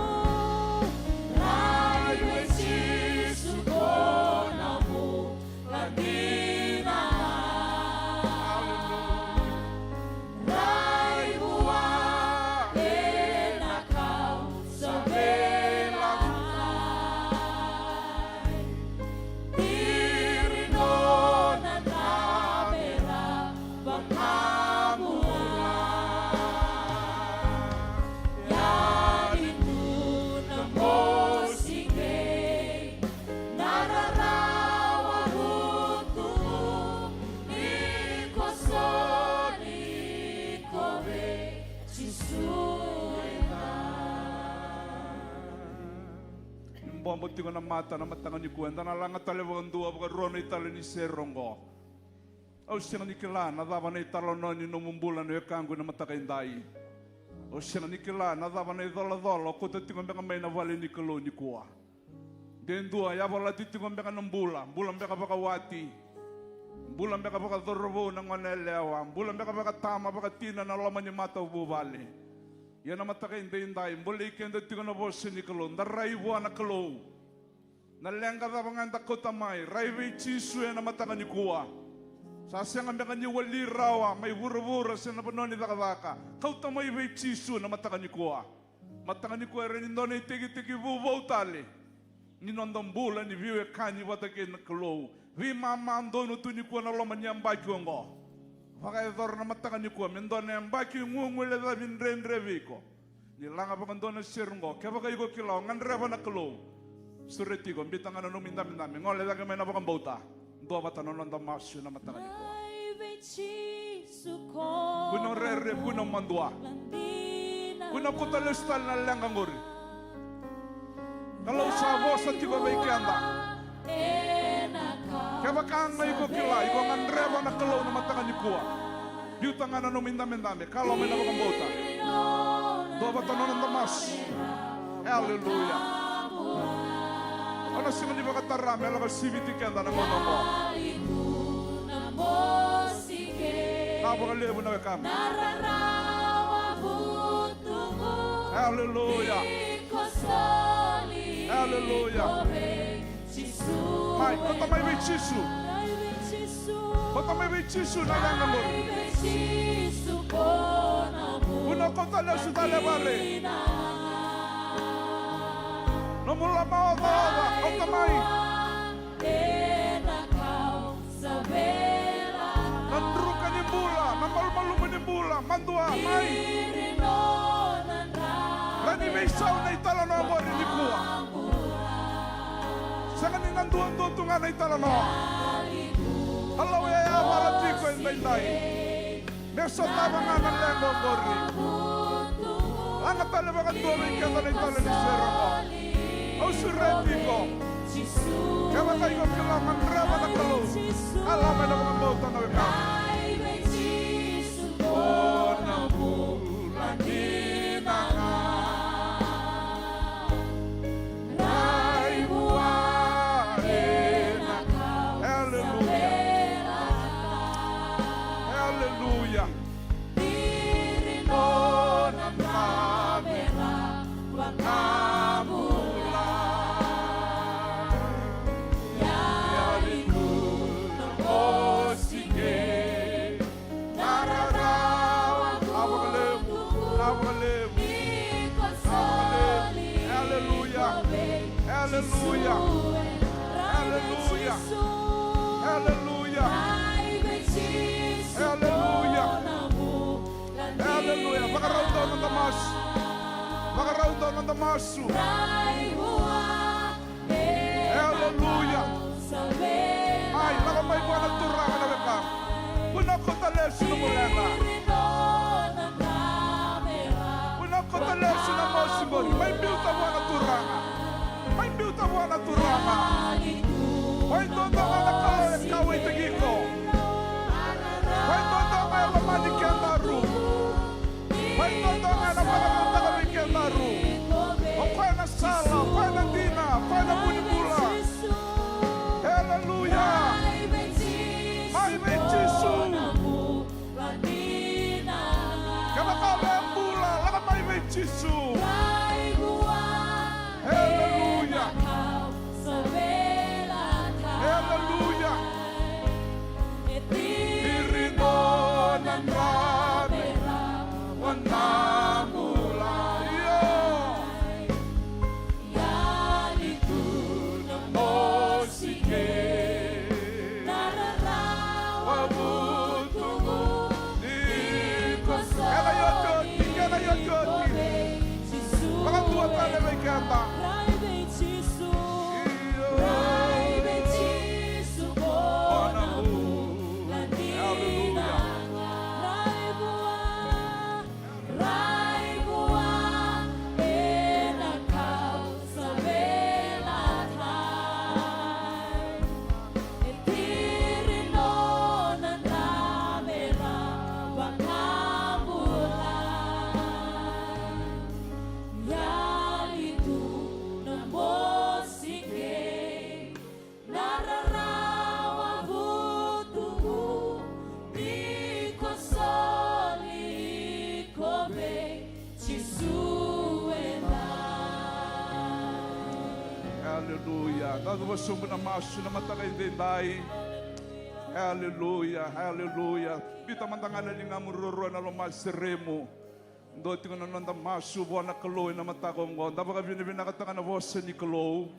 Bobo tiko na mata na mataka nikua, eda na laga tale vakadua, vakarua na italanoa ni sere oqo. Au sega ni kila na cava na italanoa ni nomu bula na wekaqu na mataka edai. Au sega ni kila na cava na icolacola o kauta tiko beka mai na vale ni Kalou nikua. De dua e yavalati tiko beka na bula, bula beka vakawati, bula beka vakacauravou na gone yalewa, bula beka vakatama vakatina na loma ni matavuvale. Ia na mataka edaidai, bolei keda tiko na vosa ni Kalou, da rai vua na Kalou. Na leqa cava ga eda kauta mai, rai vei Jisu ena mataka nikua. Sa sega beka ni wali rawa mai vuravura se na vanua ni cakacaka. Kauta mai vei Jisu na mataka nikua. Mataka nikua e rawa ni dua na itekitekivu vou tale ni noda bula ni veiwekani vata kei na Kalou. Veimama donu tu nikua na loma ni yabaki oqo. Vakayacora na mataka nikua me dua na yabaki gugulecavi dredre vei iko. Ni laga vakadua na sere oqo, kevaka iko kila o gadreva na Kalou, sureti iko, biuta ga na nomu idabedabe, gole cake mai na vakabauta. Dua vata na noda masu ena mataka nikua. Kua ni rere, kua ni madua. Kua ni kauta lesu tale na leqa qori. Kalou sa vosa tiko vei keda. Kevaka ga iko kila iko gadreva na Kalou na mataka nikua, biuta ga na nomu idabedabe, ka loma ena vakabauta. Dua vata na noda masu. Aleluya. Au na sega ni vakatara me lako siviti keda na gauna oqo. Vinaka vakalevu na wekaqu. Aleluya. Aleluya. Mai, kauta mai vei Jisu. Kauta mai vei Jisu na leqa qori. Kua ni kauta lesu tale vale. Nomu lomaocaoca, kauta mai. Na druka ni bula, na malumalumu ni bula, madua mai. Rawa ni veisau na italanoa qori nikua. Sega ni na duadua tu ga na italanoa. Kalou e yavala tiko edaidai. Me sotava ga na leqa oqori. Laga tale vakadua vei keda na italanoa ni sere oqo. Au sureti iko. Kevaka iko kila o gadreva na Kalou, ka loma ena vakabauta na wekaqu. O na bula ni na rai vua ena. Aleluya. Aleluya. Iri nona na vera vua na bula. Yali tu na mosi qe. Na rarawa. A vakalevu, a vakalevu. A vakalevu. Aleluya. Aleluya. Aleluya. Aleluya. Aleluya. Aleluya. Vakarau donu na masu. Vakarau donu na masu. Aleluya. Mai, lako mai vua na Turaga na wekaqu. Kua ni kauta lesu na nomu leqa. Kua ni kauta lesu na mosi qori. Mai biuta vua na Turaga. Mai biuta vua na Turaga. Mai dodoka na Kalou e kauwaitaki iko. Mai dodoka e lomani kedaru. Mai dodoka ena vakavotaka vei kedaru. O koya na sala, o koya na dina, o koya na vu ni bula. Aleluya. Mai vei Jisu. Kevaka o bula, lako mai vei Jisu. Aleluya. Aleluya. Iri nona na vera vua na bula. Io. Yali tu na mosi qe. Na rarawa vutugu ni ko soli. Kena iotioti, kena iotioti. Vakadua tale vei keda. Rai vei Jisu. Io. Rai vei Jisu ko na vu. Aleluya. Rai vua. Rai vua ena kau sa vela Aleluya. Dou cuva sobu na masu na mataka edaidai. Aleluya, aleluya. Biuta mada ga na ligamu ruarua ena lomaseremu. Dua tiko na noda masu vua na Kalou ena mataka oqo. Da vakavinavinakataka na vosa ni Kalou.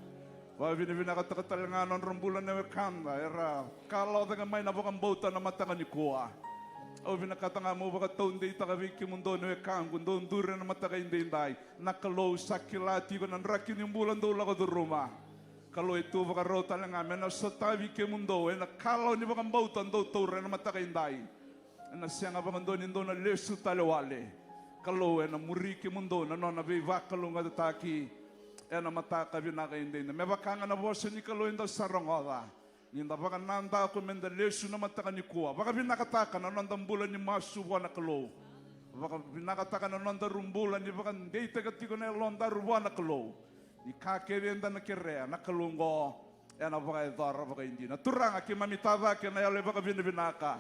Vakavinavinakataka tale ga na nodra bula na wekada era kalawa cake mai na vakabauta na mataka nikua. Au vinakata ga meu vakataudeitaka vei kemudou na wekaqu dou duri ena mataka edaidai. Na Kalou sa kila tiko na draki ni bula dou lako curuma. Kalou e tu vakarau tale ga me na sotavi kemudou ena kalawa ni vakabauta dou taura ena mataka edai. Ena sega vakadua ni dou na lesu tale wale. Kalou ena muri kemudou na nona veivakalougatataki ena mataka vinaka edaidai. Me vaka ga na vosa ni Kalou eda sa rogoca. Ni da vakanadaku me da lesu na mataka nikua. Vakavinakataka na noda bula ni masu vua na Kalou. Vakavinakataka na nodaru bula ni vakadeitaka tiko na yalodaru vua na Kalou. Ni ka kece eda na kerea na Kalou oqo ena vakayacora vakaidina. Turaga keimami tacake na yalo e vakavinavinaka.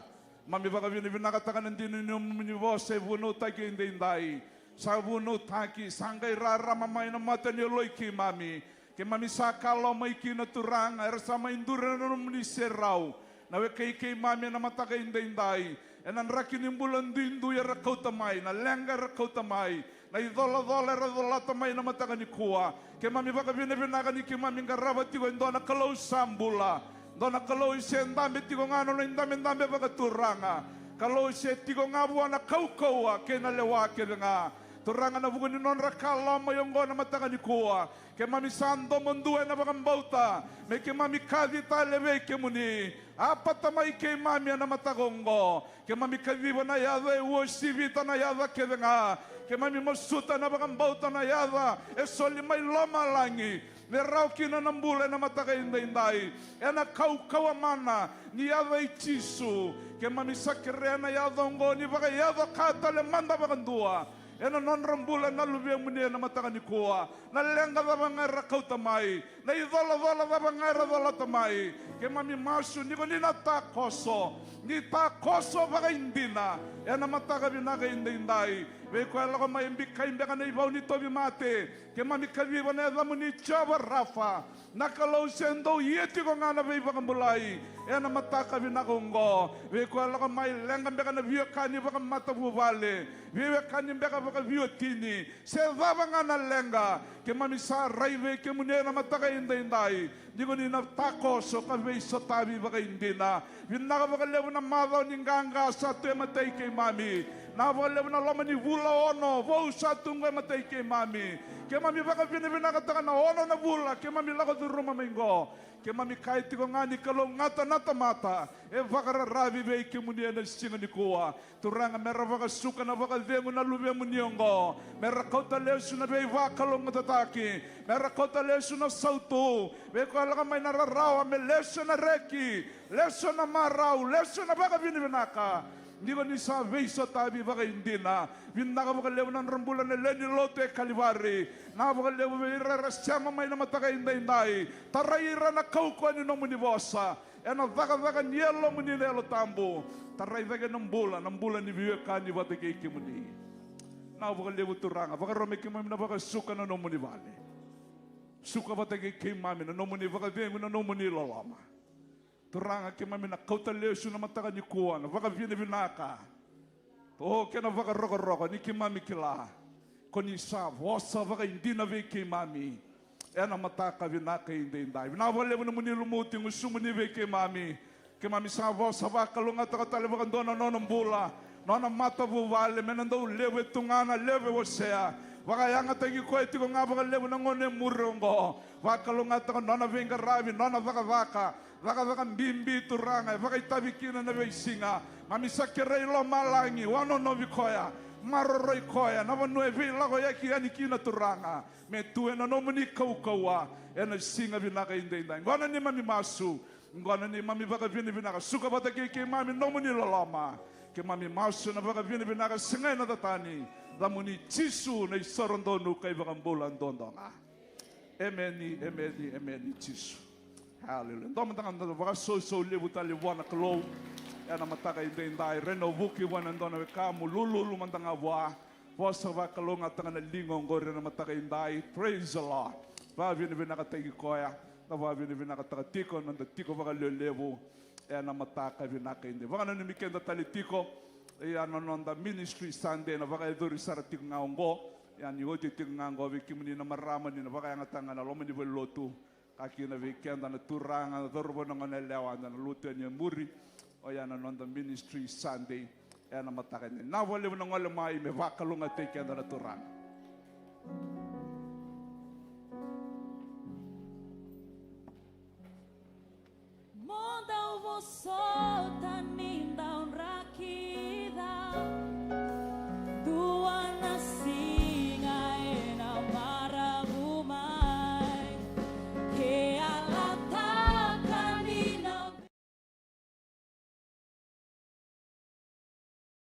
Mami vakavinavinakataka na dina ni nomuni vosa e vunautaki edaidai. Sa vunautaki, sa qai rarama mai na mata ni yaloi keimami. Keimami sa kalawa mai kina Turaga, era sa mai duri na nomuni serau. Na wekai keimami ena mataka edaidai. Ena draki ni bula duidui era kauta mai, na leqa era kauta mai, na icolacola era colata mai na mataka nikua. Keimami vakavinavinaka ni keimami qarava tiko e dua na Kalou sa bula. Dua na Kalou e se dabe tiko ga na nona idabedabe vakaturaga. Kalou e se tiko ga vua na kaukauwa kei na lewa kece ga. Turaga na vuku ni nodra kalawa mai oqo na mataka nikua. Keimami sa domodua ena vakabauta me keimami kaci tale vei kemuni. Apata mai keimami ena mataka oqo. Keimami kaciva na yaca e uasivita na yaca kece ga. Keimami masuta ena vakabauta na yaca e soli mai lomalagi me rawa kina na bula ena mataka edaidai. Ena kaukauwa mana ni yaca i Jisu. Keimami sa kerea na yaca oqo ni vakayaco ka tale mada vakadua. Ena nodra bula na luvemuni ena mataka nikua. Na leqa cava ga era kauta mai, na icolacola cava ga era colata mai. Keimami masu ni ko ni na takoso, ni takoso vakaidina ena mataka vinaka edaidai. Vei koya lako mai e bikai beka na ivau ni tauvimate. Keimami kaciva na yacamuni Jiova Rafa. Na Kalou se dou ia tiko ga na veivakabulai ena mataka vinaka oqo. Vei koya lako mai leqa beka na veiwekani vakamatavuvale, veiwekani beka vakaveiwatini, se cava ga na leqa, keimami sa rai vei kemuni ena mataka edaidai. Ni ko ni na takoso ka veisotavi vakaidina. Vinaka vakalevu na macawa ni qaqa sa tu e matai keimami. Na vakalevu na loma ni vula ono vou sa tu qo e matai keimami. Keimami vakavinavinakataka na ono na vula keimami lako curuma mai qo. Keimami kaya tiko ga ni kalougata na tamata e vakararavi vei kemuni ena siga nikua. Turaga, me ra vakasuka na vakacegu na luvemuni oqo. Me ra kauta lesu na veivakalougatataki. Me ra kauta lesu na sautu. Vei koya lako mai na rarawa me lesu ena reki, lesu ena marau, lesu ena vakavinavinaka. Ni ko ni sa veisotavi vakaidina. Vinaka vakalevu na nodra bula na lewe ni lotu e Kalivari. Na vakalevu vei ira era sema mai na mataka edaidai. Tarai ira na kaukauwa ni nomuni vosa. Ena cakacaka ni Yalomuni na Yalo Tabu. Tarai cake na bula, na bula ni veiwekani vata kei kemuni. Na vakalevu Turaga, vakarau me keimami na vakasuka na nomuni vale. Suka vata kei keimami na nomuni vakacegu, na nomuni loloma. Turaga, keimami na kauta lesu na mataka nikua na vakavinavinaka. O kena vakarokoroko ni keimami kila ko ni sa vosa vakaidina vei keimami ena mataka vinaka edaidai. Vinaka vakalevu nomuni lumuti gusumuni vei keimami. Keimami sa vosa vakalougatataka tale vakadua na nona bula, nona matavuvale, me na dau levu e tugana, levu e wasea. Vakayagataki koya tiko ga vakalevu na gauna e muri oqo. Vakalougatataka nona veiqaravi, nona cakacaka. Cakacaka bibi Turaga e vakaitavi kina na veisiga. Mami sa kerei lomalagi, wanonovi koya, maroroi koya na vanua e veilakoyaki yani kina Turaga. Me tu ena nomuni kaukauwa ena siga vinaka edaidai. Qo na neimami masu, qo na neimami vakavinavinaka. Suka vata kei keimami nomuni loloma. Keimami masu ena vakavinavinaka sega ena tatani. Yacamuni Jisu na isoro donu ka ivakabula duadua ga. Emeni, emeni, emeni Jisu. Haleluya. Dua mada ga na vakasausau levu tale vua na Kalou. Ena mataka edaidai, raica na vuki vua na dua na wekamu, lululu mada ga vua. Vosa vakalougatataka na liga oqori ena mataka edaidai. Praise the Lord. Vakavinavinakataki koya, da vakavinavinakataka tiko na noda tiko vakalevulevu ena mataka vinaka edaidai. Vakananumi keda tale tiko, ia na noda Ministry Sunday na vakayacori sara tiko ga oqo. Ia ni oti tiko ga oqo vei kemuni na marama ni na vakayagataka ga na loma ni valenilotu. Ka kina vei keda na turaga, na cauravou, na goneyalewa, da na lutu yani e muri. Oya na noda Ministry Sunday ena mataka edaidai. Na vakalevu na gole mai me vakalougatataki keda na turaga. Mo dau vosota